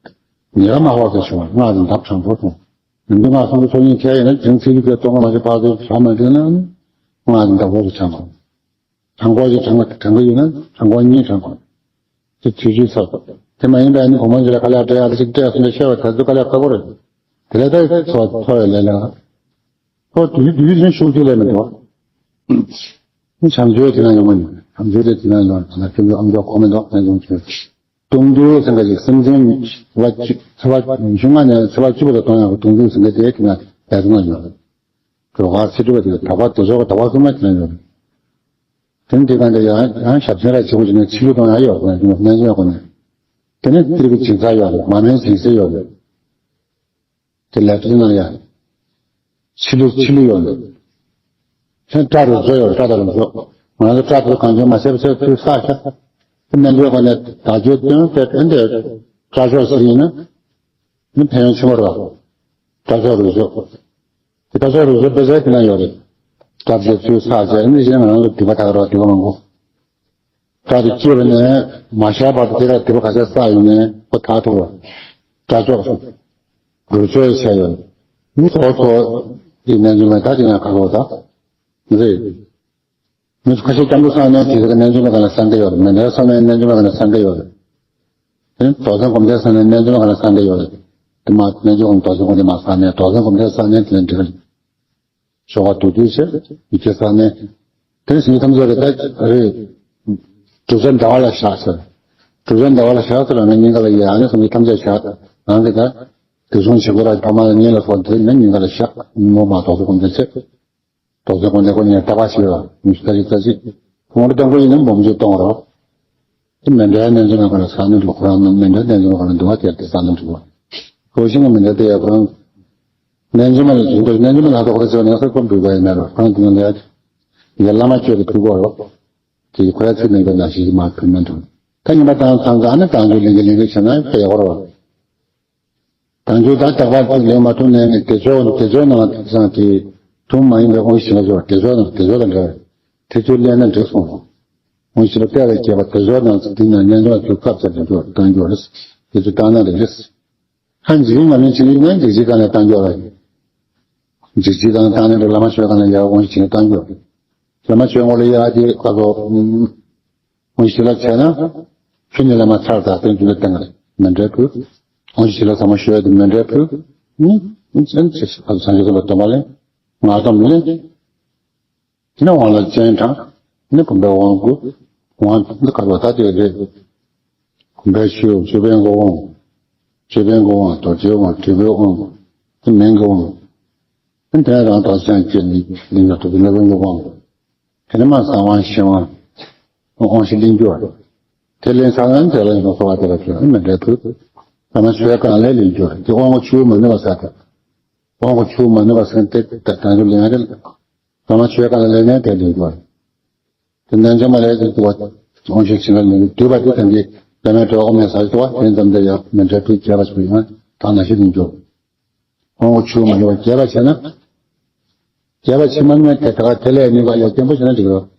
ཉེས་པ་མ་ཕོག་ཚེ་བྱུང་བ་སྔགས་དང་བདག་དྲངས་དགོས་སོང་། ཡིན་དུས་སྔགས་སོང་གི་ཚོགས་གཉིས་ཁྱེར་ཡིན་ན་དྲིན་ཚིག་གི་སྟོན་མ་བྱེད་པར་དུ་བྱ་མ་འདྲེན་ན། སྔགས་དང་བདག་བློ་དུ་བྱ་མ། དྲང་པོ་ཞིག་དྲང་པོ་དྲང་པོ་ཡིན་ན་དྲང་པོ་གཉིས་དྲང་པོ། དེ་ཚུལ་ཚུལ་ཚོགས། དེ་མ་ཡིན་པའི་ནི་གོང་མ་འདི་ལ་དཀའ་ལས་སྤྲད་ཡག་ཅིག་སྤྲད་སོང་ནས་བཤད་པ་ད་ཚོད་དཀའ་ལས་ཁག་པོ་རེད། དེ་ལས་ད་ཚོགས་ཚོགས་ཡོད་ལས་ལ། ཁོ་དུས་དུས་ཚོད་ཤུགས་ཀྱིས་ལས་མི་འདུག་བྱམས་ཆོས་དེ་ན་ཡོང་མ་ཡིན། བྱམས་ཆོས་དེ་དེ་ན་ཡོང་ན་ཁྱོད་ཚོ་ཨམ་ཅོག་གོ་མི་འདུག་ན་ཡོང་ཆོས། གཏོང་དུས་ཟིན་ག་ཅིག་སེམས་ཅན་ཚེ་བ་བཅུ་ཚེ་བ་ཉི་ཤུ་ལྔ་ནས་ཚེ་བ་བཅུ་བར་དུ་གཏོང་ཡག་གི་གཏོང་དུས་ཟིན་ག་དེ་དེ་ན་ལས་དེ་ན་ཡོང་། གྲོགས་ཚེ་སྒྲུབ་པ་དེ་དག་པ་དེ་ཚོ་ག་དག་པ་གསུམ་མ་དེ་ན་ཡོད། དེ་ནི་དེ་གང་དེ་ཡང་ཡང་ཞབས་ཞུ་ར་བྱེད་དགོས་ཀྱི་ནི་ཕྱི་ལུགས་གཏོང་ཡག་ཡོད་དགོས་ན་དེ་ནི་སྨན་བཅོས་དགོས་ནི། དེ་ནི་ཚིག་གི་སྦྱིན་སྲེག་ཡོད་རེད། མ་སྨན་སྦྱིན་སྲེག་ཡོད་རེད། དེ་ལས་དེ་ན་ཡང་ཕྱི་ལུགས་ཕྱི་ལུགས་ཡོད་རེད། ཧན་སྐྲ་རུ་བཟོ་ཡོད་རེད། སྐྲ་དང་རུ་བཟོ། ང་ཚོ་སྐྲ་དེ་གང་བྱུང་མ་བྱས་པ་བྱས་ཚུལ་བསགས་ཤག་དེ་སྨན་བཅོས་དགོས་ནི་དག་བཅོས་སྟོན་པའི་དོན་དེ་སྐྲ་ཤོག་ཟེར་ཡིན་ན། ནི་ཕན་ཡོན་ཆེན་པོ་རེད་བ། སྐྲ་ཤོག་རུས་ཚོགས། དེ་སྐྲ་ཤོག་རུས་ཚོགས་དཔེ་ཆ་དེ་ན་ཡོད་རེད། སྐྲ་དེ་ཚུར་ཚགས་བྱས་ནི་གཞན་ང་རང་ལ་སྡིག་པ་དག་རོགས་སྡིག་པ་མང་པོ། སྐྲ་དེ་བཅད་པ་ནས་མ་བཤད་བར་དུ་དེ་ལ་སྡིག་པ་ག་ཚད་བསགས་ཡོང་ནས་ཁོ་ཐག་ཐུག་རོགས། སྐྲ་ཤོག་རུས་ཚོགས་བྱས་ཡོད་རེད། མི་ཚོགས་ཚོགས་དེ་ནས་འཛུལ་མ་ད་དེ་ན་ཁ་ལོ་ད། རེད། མི་ཁ་ཤས་སྐྱབས་འགྲོ་བསགས་ནས་དེ་ཟེར་གི་རྣལ་འབྱོར་མ་ག་ལ་བསགས་ཀྱི་ཡོད་རེད། མི་ལས་བསགས་ནས་རྣལ་འབྱོར་མ་ག་ལ་བསགས་ཀྱི་ཡོད་རེད། དེ་ནས་རྡོར་སེམས་སྒོམ་བཟླས་བསགས་ནས་རྣལ་འབྱོར་མ་ག་ལ་བསགས་ཀྱི་ཡོད་རེད། དེ་མ་རྣལ་འབྱོར་སྒོམ་རྡོར་སེམས་སྒོམ་བཟླས་མ་བསགས་ནས་རྡོར་སེམས་སྒོམ་བཟླས་བསགས་ནས་དེ་ལ་འགྲིག་གི་རེད། ཞོགས་པ་བདུད་འདུལ་བྱས་ཡིད་ཆེས་བསགས་ནས། དེ་ནས་སེམས་ཅན་ཐམས་ཅད་ལ་ད་རེད། བསྒྲུབ་བྱ་འདྲ་བ་ལ་བཞག་ཟེར། བསྒྲུབ་བྱ་འདྲ་བ་ལ་བཞག་ཟེར་ང་སྙིང་ག་ལ་ཡ་ནས་སེམས་ཅན་ཐམས་ཅད་བཞག་རང་གི་ད། དེ་སོང་ཞིག་གོ་ར་ཕ་མ་ལ་ཉིན་ལ་སོང་དེ་ནི་ཉིན་ག་ལ་ཤག་མོ་མ་དོགས་སུ་ཀུན་དེ་ཚེ། དོགས་སུ་ཀུན་དེ་ཀོ་ཉིན་ལྟ་བ་ཞིག་ལ་མི་ཤི་ད་ཅི་ད་ཅི། ཁོང་ར་དང་པོ་ཡིན་ན་འབུམ་ཅུ་གཏོང་རོགས། དེ་མི་འདྲའི་གནས་ཚུལ་ནང་ཁོ་ལ་ས་ནི་འགྲོ་ཁོ་རང་མི་འདྲའི་གནས་ཚུལ་ནང་ཁོ་ལ་འདུ་བ་དེར་དེ་ས་ནི་འགྲོ་བ། ཁོ་ཤི་ང་མི་འདྲ་དེ་ཡ་ཁོ་རང་། གནས་ཚུལ་མ་ལ་བྱུང་དུས་གནས་ཚུལ་མ་ལ་དོགས་སུ་ནས་ས་ཀོ་འབུལ་བ་ཡིན་ན་རོགས་ཁོ་རང་དེ་ནང་ལ་ཡ་བླ་མ་ཆོས་ལ་ཕུལ་དགོས་རོགས། དེ་ཁོ་ཡ་ཚིག་མིན་པ་ན་ཞིག་མ་ཕུལ་མི་འདུག་ད་ཉིན་པ་དང་ཚང་ཚང་ནི་དང་ཚུལ་ལིང་གི་ལིང་གི་བྱས་ན་དཔེ་ཡག་པོ་རེད་བ། དང་ཚུལ་དང་རྟག་པར་ཚིག་ལེན་མ་ཐུབ་ནས་ནི་དེ་ཚོ་དེ་ཚོ་ནང་དེང་སང་དེ་ཐུན་མ་ཡིན་པའི་དབང་ཤེས་ལ་སོགས་དེ་ཚོ་དང་དེ་ཚོ་དང་འདྲ་བའི་དེ་ཚོ་ལེན་ན་འགྲིག་སོང་། དབང་ཤེས་ལ་དཔེ་ལ་སྐྱེས་པ་དེ་ཚོ་དང་དེ་ནང་གནས་འགྲོ་ཚུལ་སྐབས་ཚར་དེ་ཚོ་གཏང་རྒྱུ་རེད། དེ་ཚོ་བཏང་ན་རེ་རེད། ཧ་འཇིག་རྟེན་ལ་ནི་བྱེད་ཀྱི་ན་འཇིག་བྱེད་གང་ལ་བཏང་རྒྱུ་རེད། འཇིག་བྱེད་གང་བཏང་ནས་བླ་མ་ཆོས་གང་ལ་ཡར་དབང་ཤེས་བཏང་རྒྱུ་རེད། བླ་མ་ཆོས་ངོ་ལ་ཡར་དེ་ཁ་ཁོ། དབང་ཤེས་ལ་བྱས་ན། ཆུ་ནི་ལ་མ་ཚར་དང་སྟོན་རྒྱུ་ལ་བསྟན་ག་མི་འདྲའི་ཕུལ། དབང་ཤེས་ལ་ཚང་མ་ཤོད་དུ་མི་འདྲའི་ཕུལ། ནི་ཨིན་ཅན་ཆེ་ཞིག་ཕ་སངས་རྒྱས་ཀུན་ལ་སྡོམ་པ་ལེན། ངག་སྡོམ་ལེན། ནི་དབང་ལ་སྤྱན་དྲངས། ནི་བུམ་པའི་དབང་བསྐུར། དབང་འདི་ག་རུ་ད་དེ་རེད། བུམ་པའི་ཆུ་ཅོད་པན་གྱི་དབང་། ཅོད་པན་གྱི་དབང་རྡོ་རྗེའི་དབང་དྲིལ་བུའི་དབང་། ནི་མིང་གི་དབང་། དེ་རང་དང་སེམས་བསྐྱེད་ནི་ལིང་ག་ཐུག་གི་སློབ་དཔོན་གྱི་དབང་། དེ་ནི་མ་གསང་དབང་གཞན་དབང་། དབང་ཞིག་ལེན་རྒྱུ་བ། དེ་ལེན་ཚར་ན་དེ་ལ་ཡིན་པ་གསོལ་བ་དེ་ལ་ཕུལ་མི་འདྲའི་ཕུལ། ད་མ་ཆོས་གང་ལས་ལེན་རྒྱུ་བ་དེ་དབང་གི་ཆུ་མ་ནུབ་པ་ཟེར་ཏེ། དབང་གི་ཆུ་མ་ནུབ་པ་ཟེར་ཏེ་ད་དང་ལེན་ཡ་རེད། ད་མ་ཆོས་གང་ལས་ལེན་ནས་དེ་ལེན་རྒྱུ་བ། དེ་རྣལ་འབྱོར་མ་ལས་དེ་དུ་བ། དབང་ཞིག་ཕྱིན་ལ་ལེན་རྒྱུ་བ་དེ་དང་གི་ད་མ་དེ་དབང་མེད་ས་དུ་བ་དེ་ཙམ་དེ་ཡང་མི་འདྲའི་ཕུལ་རྒྱས་པ་ཞིག་ཡང་ད་ན་ཞིག་ལེན་རྒྱུ་བ། དབང་གི་ཆུ་མ་ཡོད་པ་རྒྱས་པ་བྱས་ན། རྒྱས་པ་ཕྱི་མ་ནས་དེ་དག་དེ་ལས་ནུས་པ་ཡོད་སྐྱེན་པོ་བྱས་ན་འགྲིག་རོགས།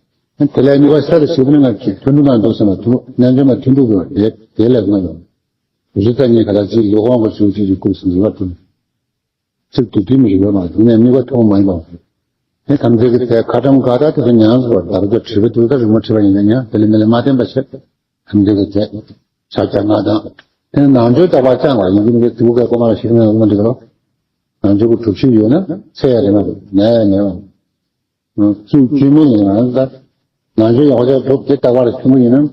དེ་ལས་ནུས་པ་ས་རུ་ཞིག་ནས་ང་གི་མཐུན་གྲུབ་ན་འདུག་ཟེར་ན་དུ་རྣལ་འབྱོར་མ་མཐུན་གྲུབ་དགོས་དེ་དེ་ལས་ང་ཡོང་། རི་ད་ཉིད་ག་ལ་ཅིག་ལུས་དབང་གི་ཆུ་ཅིག་གི་སྐུལ་ཟིན་རི་བ་དུ། ཚིག་དུ་དུས་མི་རིག་པ་མ་དུ་ནས་ནུས་པ་ཐོག་མ་ཡིན་པ། དེ་དམ་ཚིག་གི་དེ་ཁ་གྲམ་ག་ད་དེ་ཚོ་ཉམས་སུ་བར་ད་རུ་ད་བྲིས་པ་དུ་ད་རི་མོ་བྲིས་པ་ཡིན་ན་ཉ་དེ་ལས་མི་ལས་མ་བསྟན་པ་བྱེད། ཐམས་ཅད་ཀྱི་རྫས། ཕྱག་རྒྱ་ལྔ་དང་། དེ་ནང་ཆོས་ལྟ་བ་ཅང་བ་ཡིན་གྱི་མི་འདུག་གོ་མ་ལ་ཞིག་ན་འོང་འདུག་རོ། ནང་ཆོས་ཀྱི་གྲུབ་ཆུ་ཡོད་ན་ཚེ་ཡ་རེ་མ་རེ་ནས་ནས་འོང་། ཚུལ་བཅོས་མིན་ཡིན་ན་ད། ནང་ཆོས་ཡག་ཆ་གྲུབ་དེ་ལྟ་བ་ལ་ཆུང་ངུ་ཡིན་ན།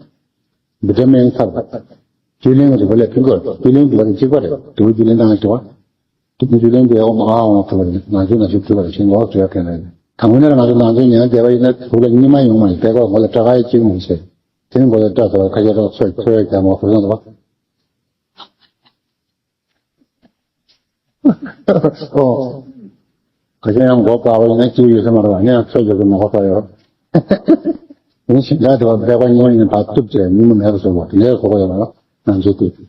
འདི་འདྲ་མིན་ཚར། བཅོས་ལེན་རིག་པ་ལས་ཕན་གོ་བཅོས་ལེན་རིག་པ་ལས་གཅིག་པ་རེད་དུ་བཅོས་ལེན་དང་ལྟ་བ། དེ་ནི་རྒྱུ་ལྡན་པའི་འོག་མ་ཨ་འོང་ཐུབ་པ་ཡིན་ང་ཚོའི་ནང་བཞིན་ཐུབ་པ་ཞིག་འོག་བྱོས་མཁན་རེད། དང་པོ་ནས་ང་ཚོ་ནང་ཚོའི་ཉན་བསྡད་པ་ཡིན་ན་ཐུགས་ལ་གཉིད་མ་ཡོང་བ་ཡིན་པས་ཁོ་ལ་སྐྲག་ཡ་གཅིག་མི་བྱེད། དེ་ནི་མགོ་ལ་སྐྲག་ཐུབ་པ་ཁ་ཤས་ཐོག་ཚོས་ཚོས་ཀྱང་མ་ཁོ་སོང་ཐུབ་པ། ཨོ། ཁ་ཤས་ཡང་མགོ་སྐྲག་པ་ཡིན་ན་གཅིག་ཡོད་ས་མ་རེད་པ་ངས་ཡང་ཚོས་ཀྱི་མ་ཁོ་སྐྲག་ཡོད། ཡིན་ཞིང་ཁ་དེ་བ་བསྡད་པ་ཉུང་ཡིན་པ་སྟུབ་ཅེས་ཉིན་མོ་མེད་པ་བཟོ་བ་དེ་ལས་བཟོ་བ་ཡོད་པ་ང་ཚོའི་དུས།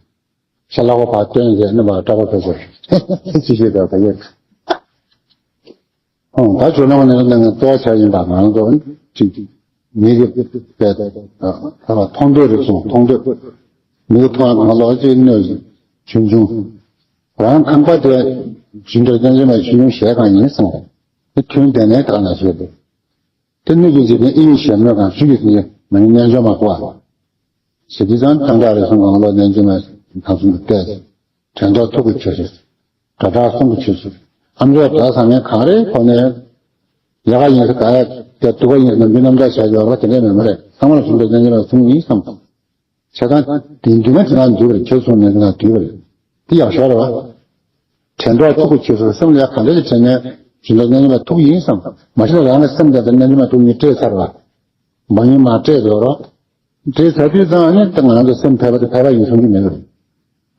ཤ་ལག་པ་བར་སྟོན་ཟེར་ནི་བ་སྐྲག་པ་ཐོབ་པ་ཅི་ཞིག་དང་ད་ཡོད། ཨང་ད་ཇོ་ནང་ནས་ནང་གཙོ་བོ་ཆ་ཡིན་པ་ང་ཚོ་ཅིག་མི་གི་པའི་མཐོང་ཐོས་རིག་གསུངས་མཐོང་ཐོས་མི་གི་མཐོང་གང་ལོག་ཅིག་གནོད་ཆུང་ཆུང་རང་ཁང་པ་དེ་ཇི་འདྲ་ཅན་ཅན་མ་ཆུང་ཆུང་གཞས་གང་ཡིན་གསུངས་རེད། དེ་ཐུན་དེ་ནས་དག་ན་ཞེས་པས། དེ་སྣོད་ཀྱི་འཇིག་རྟེན་ཨི་ཡིག་གཞན་སྣོད་གང་ཚུལ་གྱི་ཚུལ་མ་ཡིན་རྣལ་འབྱོར་མ་གོ་བ། ཞེས་དེ་ཙང་དང་དག་རེ་ཟུང་གང་ལོ་རྣལ་འབྱོར་མ་གང་གསུམ་གྱི་ལྟས། དྲན་རྟོག་ཐུགས་ཀྱི་ཆོས་སུ། སྒྲ་གྲགས་གསུམ་གྱི་ཆོས་སུ། ཨ་མཆོག་གྲགས་བཟང་ངན་གང་རེ་ཁོ་ནས། ཡ་ག་ཡིན་ས་ག་ཡ་དེ་དུ་བ་ཡིན་ས་ནམ་རྒྱུན་རྣམ་དག་བྱ་ཡོད་ར་དེ་འདྲས་མེད་མ་རེད་ཚང་མ་ལ་གསུམ་དུ་རྣལ་འབྱོར་མ་གསུམ་ཡིན་བསམ། བྱས་ཙང་དེ་འདུས་ན་དེ་ན་འདུས་པ་རེད་ཁྱོད་གསུངས་ནས་དེ་ན་འདུས་པ་རེད། དེ་ཡག་ཤོས་རེད་བ། དྲན་རྟོག་ཐུགས་ཀྱི་ཆོས་སུ་སེམས་ལ་ཡག་ག་འདྲ་ཞིག་བྱས་ནས་བྱིན་རླབས་རྣལ་འབྱོར་མ་ཐུགས་ཡིན་བསམ། མ་གཞི་ལ་རང་གི་སེམས་དང་རྣལ་འབྱོར་མ་ཐུགས་གཉིས་སྤྲད་ཚར་བ། མ་ཡིན་མ་སྤྲད་འགྲོ་རོགས། སྤྲད་ཚར་དུས་ཙང་ནི་ད་ང་རང་ཚོ་སེམས་ཕལ་པ་དེ་ཕལ་པ་ཡིན་གསུང་གི་མེད་རེད།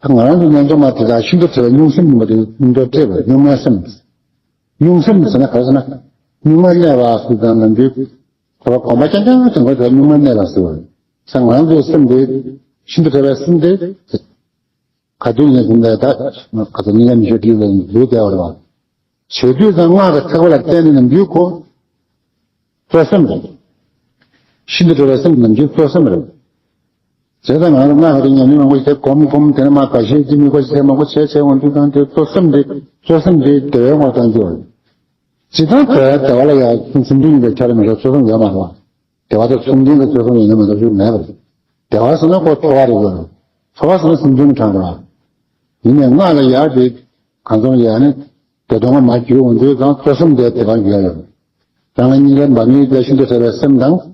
ད་ང་རང་ཚོ་རྣལ་འབྱོར་མ་དེ་དག་ཤིན་ཏུ་ཕྲ་བའི་སྙུང་སེམས་ཡིན་པ་དེ་སྙིང་དོར་སྤྲད་པ་སྙུང་མའི་སེམས། སྙུང་སེམས་ཟེར་ན་ག་རེ་ཟེར་ན། སྙུང་མ་གནས་པ་སུ་དང་ནམ་རྒྱུན། ཁོ་པ་གོམ་པ་རྐྱང་རྐྱང་དེ་འགོ་དེ་སྙུང་མ་གནས་པ་ཟེར་བ་རེད། ས་ང་རང་ཚོའི་སེམས་དེ་ཤིན་ཏུ་ཕྲ་བའི་སེམས་དེ། ག་དུས་ཡིན་ཟིན་པའི་ད་ག་ཚོད་ཉིན་ལ་མི་ཤོད་དུས་ལ་ལུས་བསྡད་པ་རེད་བ། བྱེད་དུས་ཙང་སྔགས་ཀྱི་ཐེག་པ་ལ་བརྟེན་ནས་ནམ་རྒྱུན་ཁོ། སྤྲོ་སེམས་རེད། ཤིན་ཏུ་སྤྲོ་བའི་སེམས་ནམ་རྒྱུན་སྤྲོ་སེམས་རེད། བྱས་ཙང་ང་རང་སྔགས་ཀྱི་ཉམས་ལེན་མང་པོ་ཞིག་གོམ་གོམ་དེ་ནས་མ་ག་ཤེད་ཀྱི་མི་གོ་ཞིག་མང་པོ་བྱས་བྱས་འོང་དུས་ཙང་དེ་སྤྲོ་སེམས་དེ་སྤྲོ་སེམས་དེ་བདེ་བའི་ངོར་བཏང་རྒྱུ་རེད། ཇི་ལྟར་བདེ་བ་བདེ་བ་ལ་ཡང་སེམས་སེམས་མཐུན་ཡིན་པའི་ཆ་རེ་མི་འདྲ་སྤྲོ་སེམས་ཡོད་མ་རེད་བ། བདེ་བ་དང་མཚུངས་ལྡན་གྱི་སྤྱོད་བཟང་ཡིན་ན་མི་འདྲ་ཞིག་མེད་པ་རེད། བདེ་བ་ཟེར་ན་ཁོ་ཚོར་བ་རེད་དགོས། ཚོར་བ་ཟེར་ན་སེམས་མཐུན་གྲང་རེད། ཡིན་ནའི་སྔགས་ལ་ཡར་དེ་གང་འཚམ་ཡར་ནི་བདེ་སྟོང་པ་མ་གྱུར་འོང་དུས་ཙང་སྤྲོ་སེམས་དེ་དེ་གང་ཡོད་ཡོད། རང་ལ་སྙིང་རེ་འབར་ནུས་དེ་ཤིན་ཏུ་ཕྲ་བའི་སེམས་དང་།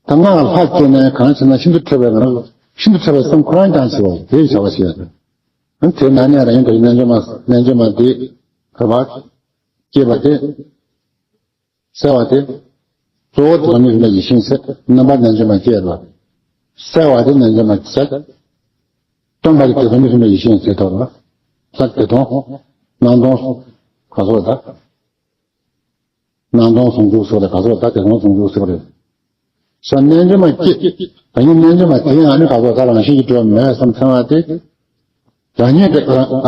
ད་སྔགས་ལ་ལྷག་བཅས་ནས་གང་བྱས་ན་ཤིན་ཏུ་ཕྲ་བའི་ང་རང་ཤིན་ཏུ་ཕྲ་བའི་སེམས་ཁོ་རང་ཀྱང་བྱེད་པ་དེ་བྱ་བ་བྱེད་ཡ་རེད། དེ་ན་ནས་རང་ཉིད་དུ་རྣལ་འབྱོར་མ་རྣལ་འབྱོར་མ་དེ་ག་བ་སྐྱེས་པ་དེ། གསལ་བ་དེ། གཙོ་བོ་དེ་ཉིད་ལ་ཡིད་ཤེས་ཚེ་རྣམ་པ་རྣལ་འབྱོར་མ་སྐྱེས་པ། གསལ་བ་དེ་རྣལ་འབྱོར་མ་གསལ། སྟོན་པ་དེ་དེ་ཉིད་ལ་ཡིད་ཤེས་ཚེ་ཐོབ་ལ། ས་དེ་དོན། སྣང་སྟོང་། ག་སོགས་དང་། སྣང་སྟོང་ཟུང་འཇུག་སོགས་ལ་ག་སོགས་ད་དེ་སྟོང་ཟུང་འཇུག་སོགས་རེད། ས་རྣལ་འབྱོར་མ་སྐྱེས། ད་ནི་རྣལ་འབྱོར་མ་དེ་ཡང་ནི་ག་སོགས་ད་རང་བཞིན་གྱིས་གྲུབ་མེད་བསམ་ཚང་བ་དེ། རང་ཉིད་དེ་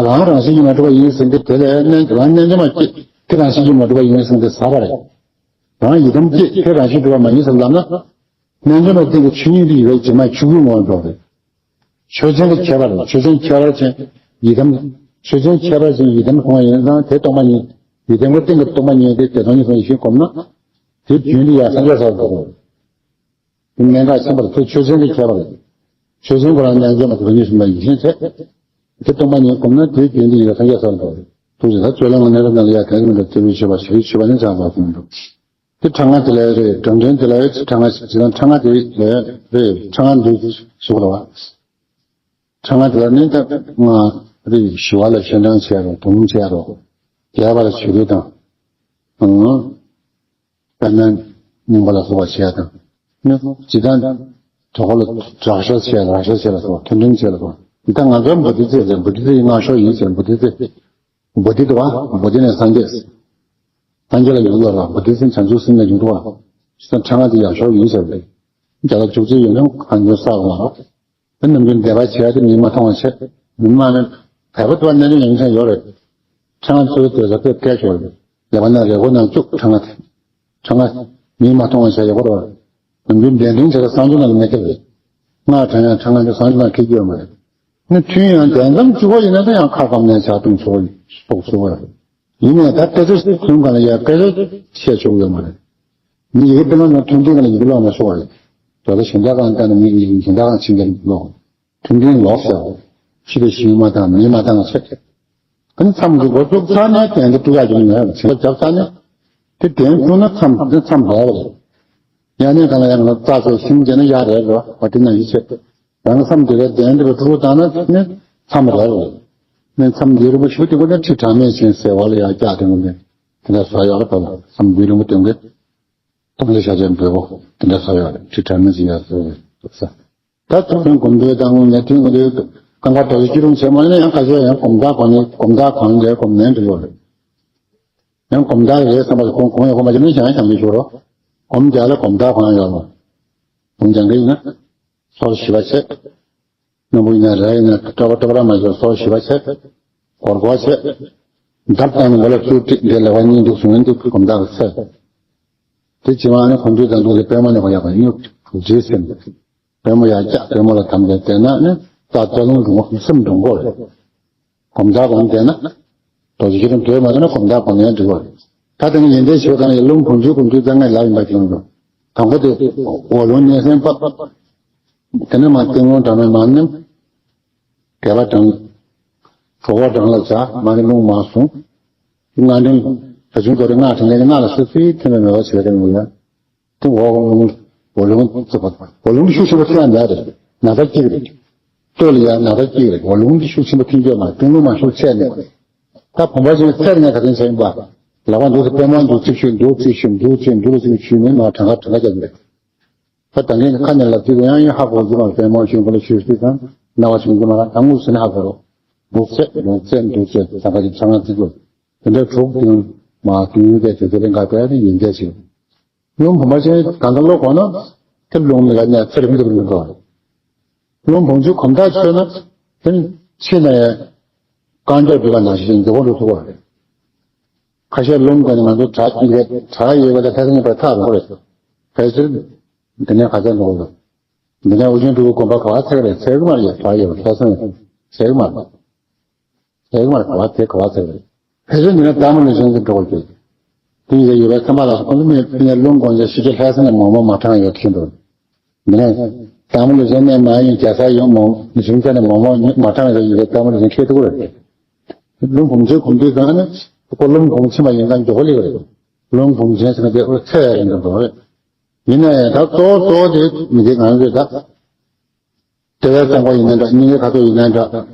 རང་རང་བཞིན་གྱིས་མ་གྲུབ་པ་ཡིན་ཟེར་གྱི་དེ་ལས་རྣལ་རང་རྣལ་འབྱོར་མ་སྐྱེས་དེ་རང་བཞིན་གྱིས་མ་གྲུབ་པ་ཡིན་ཟེར་གྱི་ཟ་བ་རེད། རང་ཡི་དམ་སྐྱེས་དེ་རང་བཞིན་གྲུབ་པ་མ་ཡིན་ཟེར་ལབ་ན། རྣལ་འབྱོར་མ་སྟེང་གི་ཆོས་ཉིད་དེ་ཡི་གེ་ཇི་མ་ཆོས་སྐུའི་ངོ་བོར་འགྲོ་བས། ཆོས་ཅན་གྱི་ཁྱད་པར་ཆོས་ཅན་ཁྱད་པར་ཅན་ཡི་དམ། ཆོས་ཅན་ཁྱད་པར་ཅན་ཡི་དམ་མཐོང་བ་ཡིན་ཙང་དེ་སྟོང་པ་ཉིད། ཡི་དམ་གྱི་སྟེང་གི་སྟོང་པ་ཉིད་དེ་དེ་སྟོང་ཉིད་སོང་ཡིད་ཤེས་གོམས་ན། དེ་རྒྱུན་དུ་ཡང་སངས་རྒྱས་སར་འགྲོ་དགོས། དེ་གནད་འགག་ཆེན་པོར་དེ་ཆོས་ཅན་གྱི་ཁྱད་པར། ཆོས་ཅན་ཁོ་རང་རྣལ་འབྱོར་མ་དེ་ཉིད་སུ་མ་ཡིད་ཤེས་ཚེ། དེ་སྟོང་པ་ཉིད་གོམས་ན་དེ་རྒྱུན་དུ་ཡང་སངས་རྒྱས་སར་འགྲོ་དགོས། ཐུགས་རྗེ་ད་རྩོད་ལམ་གྱི་གནས་སྐབས་ནང་ལ་ཡང་གང་གིས་མི་འདྲ་ཐེ་བའི་ཆོས་པ་ཞེས་ཆོས་པ་ནི་བྱང་བ་ཟིན་འདུག་དེ་གྲངས་ལྔ་དེ་ལ་རེད། གྲངས་ཆེན་དེ་ལ་རེད། གྲངས་ལྔ་ཞིག་ཅི་དང་གྲངས་ལྔ་དེ་ལ་རེད། གྲངས་ལྔ་འདུག་ཞུ་བ་རེད་བ། གྲངས་ལྔ་དེ་ལ་ནི་ད་ལྔ་རེད། ཞི་བ་ལ་སྤྱན་དྲངས་བྱས་རོགས། དུམ་བྱས་རོགས། རྒྱས་པ་ལ་བྱེད་རྒོད་དང་། ཨང་། དཔེར་ན་རྙིང་པ་ལ་སོགས་པ་བྱས་དང་། ནི་ཇི་ལྟར་དོ་ཁོ་ལ་དྲག་ཤར་བྱས་རག་ཤར་བྱས་ལ་སོགས་མཐོ་འབྲིང་བྱས་ལ་སོགས། འདི་ལྟར་ང་ཚོའི་བོ་དྷི་ཙི་ཟེར་བོ་དྷི་ཙི་ཡི་སྔགས་ཤོག་ཡིན་ཟེར་བོ་དྷི་ཙི། བོ་དྷི་དུ་བ་བོ་དྷི་ནས་སངས་རྒྱས། སངས་རྒྱས་ལ་ཡོང་དུ་བ་བོ་དྷི་ཙི་བྱང་ཆུབ་སེམས་ལ་ཡོང་དུ་བ། ས་ཕྲེང་བ་དེ་ཡག་ཤོག་ཡིན་ཟེར་བས། རྒྱ་ལ་བཅུ་གཅིག་ཡོད་ན་གང་ཡོད་ས་འོང་བ། དེ་ནམ་རྒྱུན་བཟླས་པ་བྱས་ཏེ་མིག་མ་མཐོང་བ་བྱས། མིག་མ་ནི་བལ་པོ་དུ་བ་གནས་ནས་ཡང་ཡང་ཡོད་རེད། ཕྲེང་བ་ཚོའི་དེ་ཟ་ཐོས་སྐད་ཤོར་རེད། ལེགས་པ་ན་རེ་སྒོ་ནང་བཅུག་ཕྲེང་བ་དེ། ཕྲེང་བ། མིག་མ་མཐོང་བ་བྱས་ཡོད་རེད། ནམ་རྒྱུན་བདེན་དོན་བྱས་ཏེ་གསང་སྤྱོད་ནང་ལ་མེད་ཀྱི་རེད། སྔགས་དྲང་ཡང་ཕྲེང་བ་དེ་གསང་སྤྱོད་ནང་འཁེལ་གྱི་ཡོད་མ་རེད། ནི་ཐུན་ཡང་བདེན་ཙམ་བཅུ་པོ་ཡིན་ན་ད་ཡང་ཁ་སྐམ་ནས་ཇ་བཏུང་ཆོག་ཆོག་ཆོག་ཡོད། ཡིན་ནའི་ད་སྐད་ཆ་ཐུན་གང་ལ་ཡང་སྐད་ཆ་བཤད་ཆོག་ཡོད་མ་རེད། མི་ཡི་གེ་སྤེལ་ན་ཐུན་སྟེང་ག་ལ་ཡི་གེ་ཀློག་མ་ཆོག་པ་རེད། དོ་ལ་གཞན་དག་གང་བལྟས་ན་མི་གི་ཡི་གེ་གཞན་དག་གང་ཕྱིན་གྱི་ཀློག་ཐུན་སྟེང་ལོག་ཟེར། ཕྱི་དེ་ཞིག་མ་དང་མི་མ་དང་ཆེ། ཨ་ནི་མཚམས་ཀྱི་འགོ་བཙུགས་ཚར་ནས་དོན་དེ་དཀྲུག་ཡག་ཡོང་ཡོད་ཟེར་བ་བརྒྱབ་ཚར་ནས། དེ་དོན་དཀྲུག་ན་མཚམས་དེ་མཚམས་རེད་རེད། ཡང་ནས་གང་ལ་ཡང་ལ་རྩ་ཆེ་ཤིང་བྱས་ན་ཡག་རེད་རེད་བ་དེ་ན་ཡིད་ཆེས། རང་བསམ་དེ་ལས་གདན་དེ་ལ་ཀྲུ་རུ་བཏང་ན་ནི་མཚམས་རེད་རེད། ནི་མཚམས་འདི་རིང་པོ་ཞུ་དེ་ཀུན་ནས་ཁྲི་དྲང་མེད་ཅན་ཟེར་བ་ལ་ཡང་བཀྱག་དེ་ཀུན་ནས་དེ་འདྲ་ཟ་ཡག་ལ་བབ་མཚམས་འདི་རིང་པོ་དེ་ཀུན་གཏོང་ལས་བྱ་བྱེད་འབོད་པོ་དེ་འདྲ་ཟ་ཡག་ལ་ཁྲི་དྲང་མེད་ཅན་ཡག་ཟེར་བ་ལ་ས། ད་ཐུགས་ཕན་གོམས་འདྲེས་དང་ངོ་ནས་དུས་ངོ་འདྲེས་གང་ག་དོ་ཞིག་ཅི་རུང་བྱེད་མ་ནས་ཡང་ཁ་ཤས་ཡང་གོམ་བདག་གོང་ནས་གོམ་བདག་གོང་ནས་གོམ་ནས་འགྲིག་ཡོད་རེད། ཡང་གོམ་བདག་རེད་བསམ་པ་ཞིག་གོམ་གོང་ཡང་གོམ་པ་ཅི་ནས་བྱང་བྱང་གི་ཞུ་རོགས། གོམ་རྒྱག་ལ་གོམ་བདག་གོང་ཡོད་རོགས། གོམ་རྒྱག་གི་ཡིན་ན། སོར་བཞི་པ་བྱས། སྣམ་བུ་ཡིན་ན་ར་ཡིན་ན་ཏོ་པ་ཏོ་པ་ར་མ་བྱས་སོར་བཞི་པ་བྱས། སྒོར་སྒོར་བྱས། འདབ་དང་མགོ་ལ་ཚུར་བྲིས་དེ་ལེགས་པ་གཉིས་འདུག་གསུངས་ཡོད་འདུག་གོམ་བདག་གི་ཚེ། དེ་ཇི་མ་ནི་གོམ་འདྲེས་དང་འདུག་དེ་པད་མ་ནི་གོ་ཡག་པ་ཡིན་ཡོད་རྗེས་ཟིན། པད་མ་ཡར་བཀྱག་པད་མ་ལ་དམ་བཅའ་བསྟེན་ན་ནི་རྟ་རྩ་རླུང་འགྲོ་སེམས་འགྲོ་འགོ་རེད། གོམ་བདག་གོང་བསྟེན་ན། རྡོ་རྗེ་ཁྱེད་རང་འདོད་མ་ཐོན་ན་གོམ་བདག་གོང་ནས་འགྲིག་པ་རེད། ད་དེ་ནི་ཡིན་ཏེ་ཞོ་དང་ཡི་རླུང་བུམ་ཆུ་ཀུན་འདུས་རྩ་ལྔའི་ལག་ཡིན་པ་ཅན་དུ། དང་པོ་དེ་འོག་རླུང་གནས་སེམས་པ། དེ་ནས་མར་སྟེང་རླུང་དྲང་མའི་མར་ནེམ། རྒྱས་པ་དྲང་། གྲོགས་པོ་དྲང་ལ་བྱ་མ་ནི་རླུང་མར་བཟུང་། སྔགས་འདྲེན། ད་ཆུང་དོ་རེ་སྔགས་དྲང་ལས་ཀྱི་སྔགས་ལ་སོ་སོའི་མཐུན་པའི་མོས་པ་བྱེད་པ་དེ་ཡིན་ཡ། དེ་འོག་རླུང་འོག་རླུང་བཙུགས་པ་འོག་རླུང་གི་ཤུགས་ཆེན་པོ་ཐོན་ཡ་འདྲ་རེད། ན་ཚ་གཅིག་རེད། སྟོད་ལ་ཡ་ན་ཚ་གཅིག་རེད། འོག་རླུང་གི་ཤུགས་ཆེན་པོ་ཐོན་གྱི་མ་སྟེང་རླུང་མ་ཤུགས་ཆད་ནས། ད་བུམ་པ་ཅན་ཚད་ནས་ག་དེ་བྱས་ཡིན་པ། ལག་པ་འདུག་སེ་པད་མ་འདུག་ཚིག་ཆུ་འདུག་ཚིག་ཆུ་འདུག་ཚིག་འདུག་ལ་ཚིག་ཆུ་ནས་མ་གྲངས་ཀ་གྲངས་ཀ་རྒྱབ་རེད། ད་ད་གིན་ཁ་ནས་ལབ་དུས་ཡང་ཡང་ཧ་གོ་རྒྱུ་མ་རེད། པད་མ་ཆུ་འགོ་ལ་ཆུ་སྲིད་དང་སྣང་བ་ཆུང་རྒྱུ་མ་རེད། ད་དངོས་སུ་ནས་ཧ་གོ་རོགས། འདུག་ཚེ་འདུག་ཚེ་འདུག་ཚེ་ད་ག་ཅིག་ཚང་ང་ཚིག་དགོས། དེ་འདྲའི་དྲུག་དེ་མ་དུས་ཡུན་དེ་དེ་ཚེ་རིང་ག་པས་ནི་ཡིན་མཛད་ཅིག་རླུང་བུམ་པ་ཅན་གང་ག་ལོ་གོ་ན་དེ་རླུང་མི་ག་ནས་ཚེ་རིང་དུ་རིང་དུ་འགྲོ་བ་རེད། རླུང་བུམ་ཆུ་གོམ་ཐག་ཆོད་ན་དེ་ཕྱི་ནས་རྐང་མགྱོགས་འགྲོ་བ་ནང་བཞིན་མགྱོགས་པོ་འགྲོ་ཐུབ་པ་རེད། ཁ་ཤས་རླུང་དགོས་ནས་ང་ཚོ་དྲག་ཡོད་པ་དྲག་ཡོད་པ་ལ་ཁ་སང་ཡོད་པར་ཐག་རིང་པོ་རེད། ཕལ་ཆེར་འདི་ནས་ཁ་སང་འགྲོ་དགོས། འདི་ནས་ཨོ་རྒྱན་སྤྲུལ་སྐུ་དགོན་པ་ག་བ་ཚེག་རེད། ཚེག་མ་རེད། དྲག་ཡོད་པ་ཁ་སང་ཚེག་མ་རེད། ཚེག་མ་རེད། ག་བ་ཚེག་ག་བ་ཚེག་རེད། ཕལ་ཆེར་འདི་ནས་རྟ་མོ་ལ་བཞེངས་ཏེ་འགྲོ་དགོས་ཀྱི། དེ་ཡིན་ཟེར་ཡོད་པའི་ཚན་པ་ལ་སོགས་ཁོང་ཚོ་མི་ཕི་ནས་རླུང་དགོས་ཀྱི་ཤི་ཁྲི་ལྷ་ས་ནས་མོག་མོག་མ་དྲངས་ཡོད་ཁྱེད་འདུག་འདི་ནས་རྟ་མོ་ལ་བཞེངས་ནས་མ་ཡིན་རྒྱལ་ས་ཡོང་མོག་མི་བཞེངས་ཚེ་ནས་མོག་མོག་མ་དྲངས་ཡོད་ཡོད་པའི་རྟ་མོ་ལ་བཞེངས་ཁྱེད་འདུག་རེད། རླུང་བུམ་ཆུའི་གོམ་འདུས་སྒང་ནས་ཁོ་རླུང་གོང་ཕྱིན་པ་ཡིན་ཙང་མགྱོགས་པོ་སླེབས་རེད། རླུང་བུམ་ཆེན་ཟེར་ན་དེ་ཨོ་ཚད་ཡ་རིང་དུ་འགྲོ་རེད། ཡིན་ན་ཡང་ད་གཙོ་བོ་གཙོ་བོ་དེ་མི་དེ་ང་ཚོས་ད། ལྟེ་བའི་གཙང་པ་ཡིན་ན་འདྲ། སྙིང་གའི་ཁ་དོག་ཡིན་ན་འདྲ།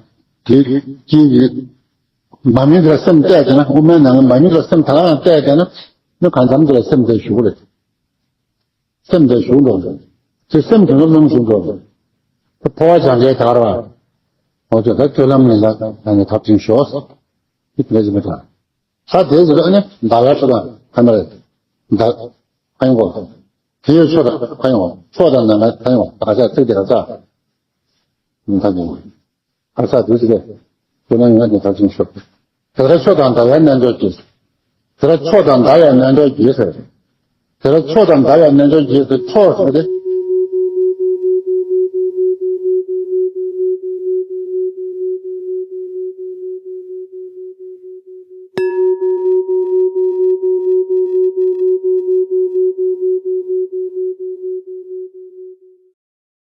དེ་དཀྱིལ་གྱི་མ་མི་དེ་ལ་སེམས་གཏད་བྱས་ན། དབུ་མའི་ནང་གི་མ་མི་དེ་ལ་སེམས་ད་ག་རང་གཏད་བྱས་ན། ནི་གང་འཚམ་དེ་ལ་སེམས་དེ་ཞུགས་རེད། སེམས་དེ་ཞུགས་འགྲོ་འགྲོ། དེ་སེམས་དེ་ཚོ་རླུང་ཞུགས་འགྲོ་འགྲོ། དེ་འཕོ་བ་སྦྱང་གའི་ད་ག་རང་། འོ་ཚོ་ད་སྤྱོད་ལམ་ནི་ལ་ད་ནི་ཐབས་ཆེན་ཤོག་དེ་དེ་ལ་ཞིག་མི་དྲག་ད་དེ་ཟེར་ཨ་ནི་ཟླ་བའི་ཆོས་དང་ཁ་ན་རེ། ཟླ། ཁ་ཡོང་གོ། དེའི་ཆོས་དང་ཁ་ཡོང་གོ། ཕྱོགས་དང་ནམ་མཁའི་ཁ་ཡོང་གོ། ད་ཆ་ཚིག་དེ་ག་ས། ད་ནི་ག་ས་དེ་ཟེར་ཏེ། དེ་ན་ཡོང་ནས་ད་ཅིང་ཤོག་དེ་ལ་ཕྱོགས་དང་ཟླ་བའི་རྣལ་འབྱོར་གྱིས། དེ་ལ་ཕྱོགས་དང་ཟླ་བའི་རྣལ་འབྱོར་གྱིས་ཟེར། དེ་ལ་ཕྱོགས་དང་ཟླ་བའི་རྣལ་འབྱོར་གྱིས་ཟེར། ཕྱོགས་ཟེར་ཏེ་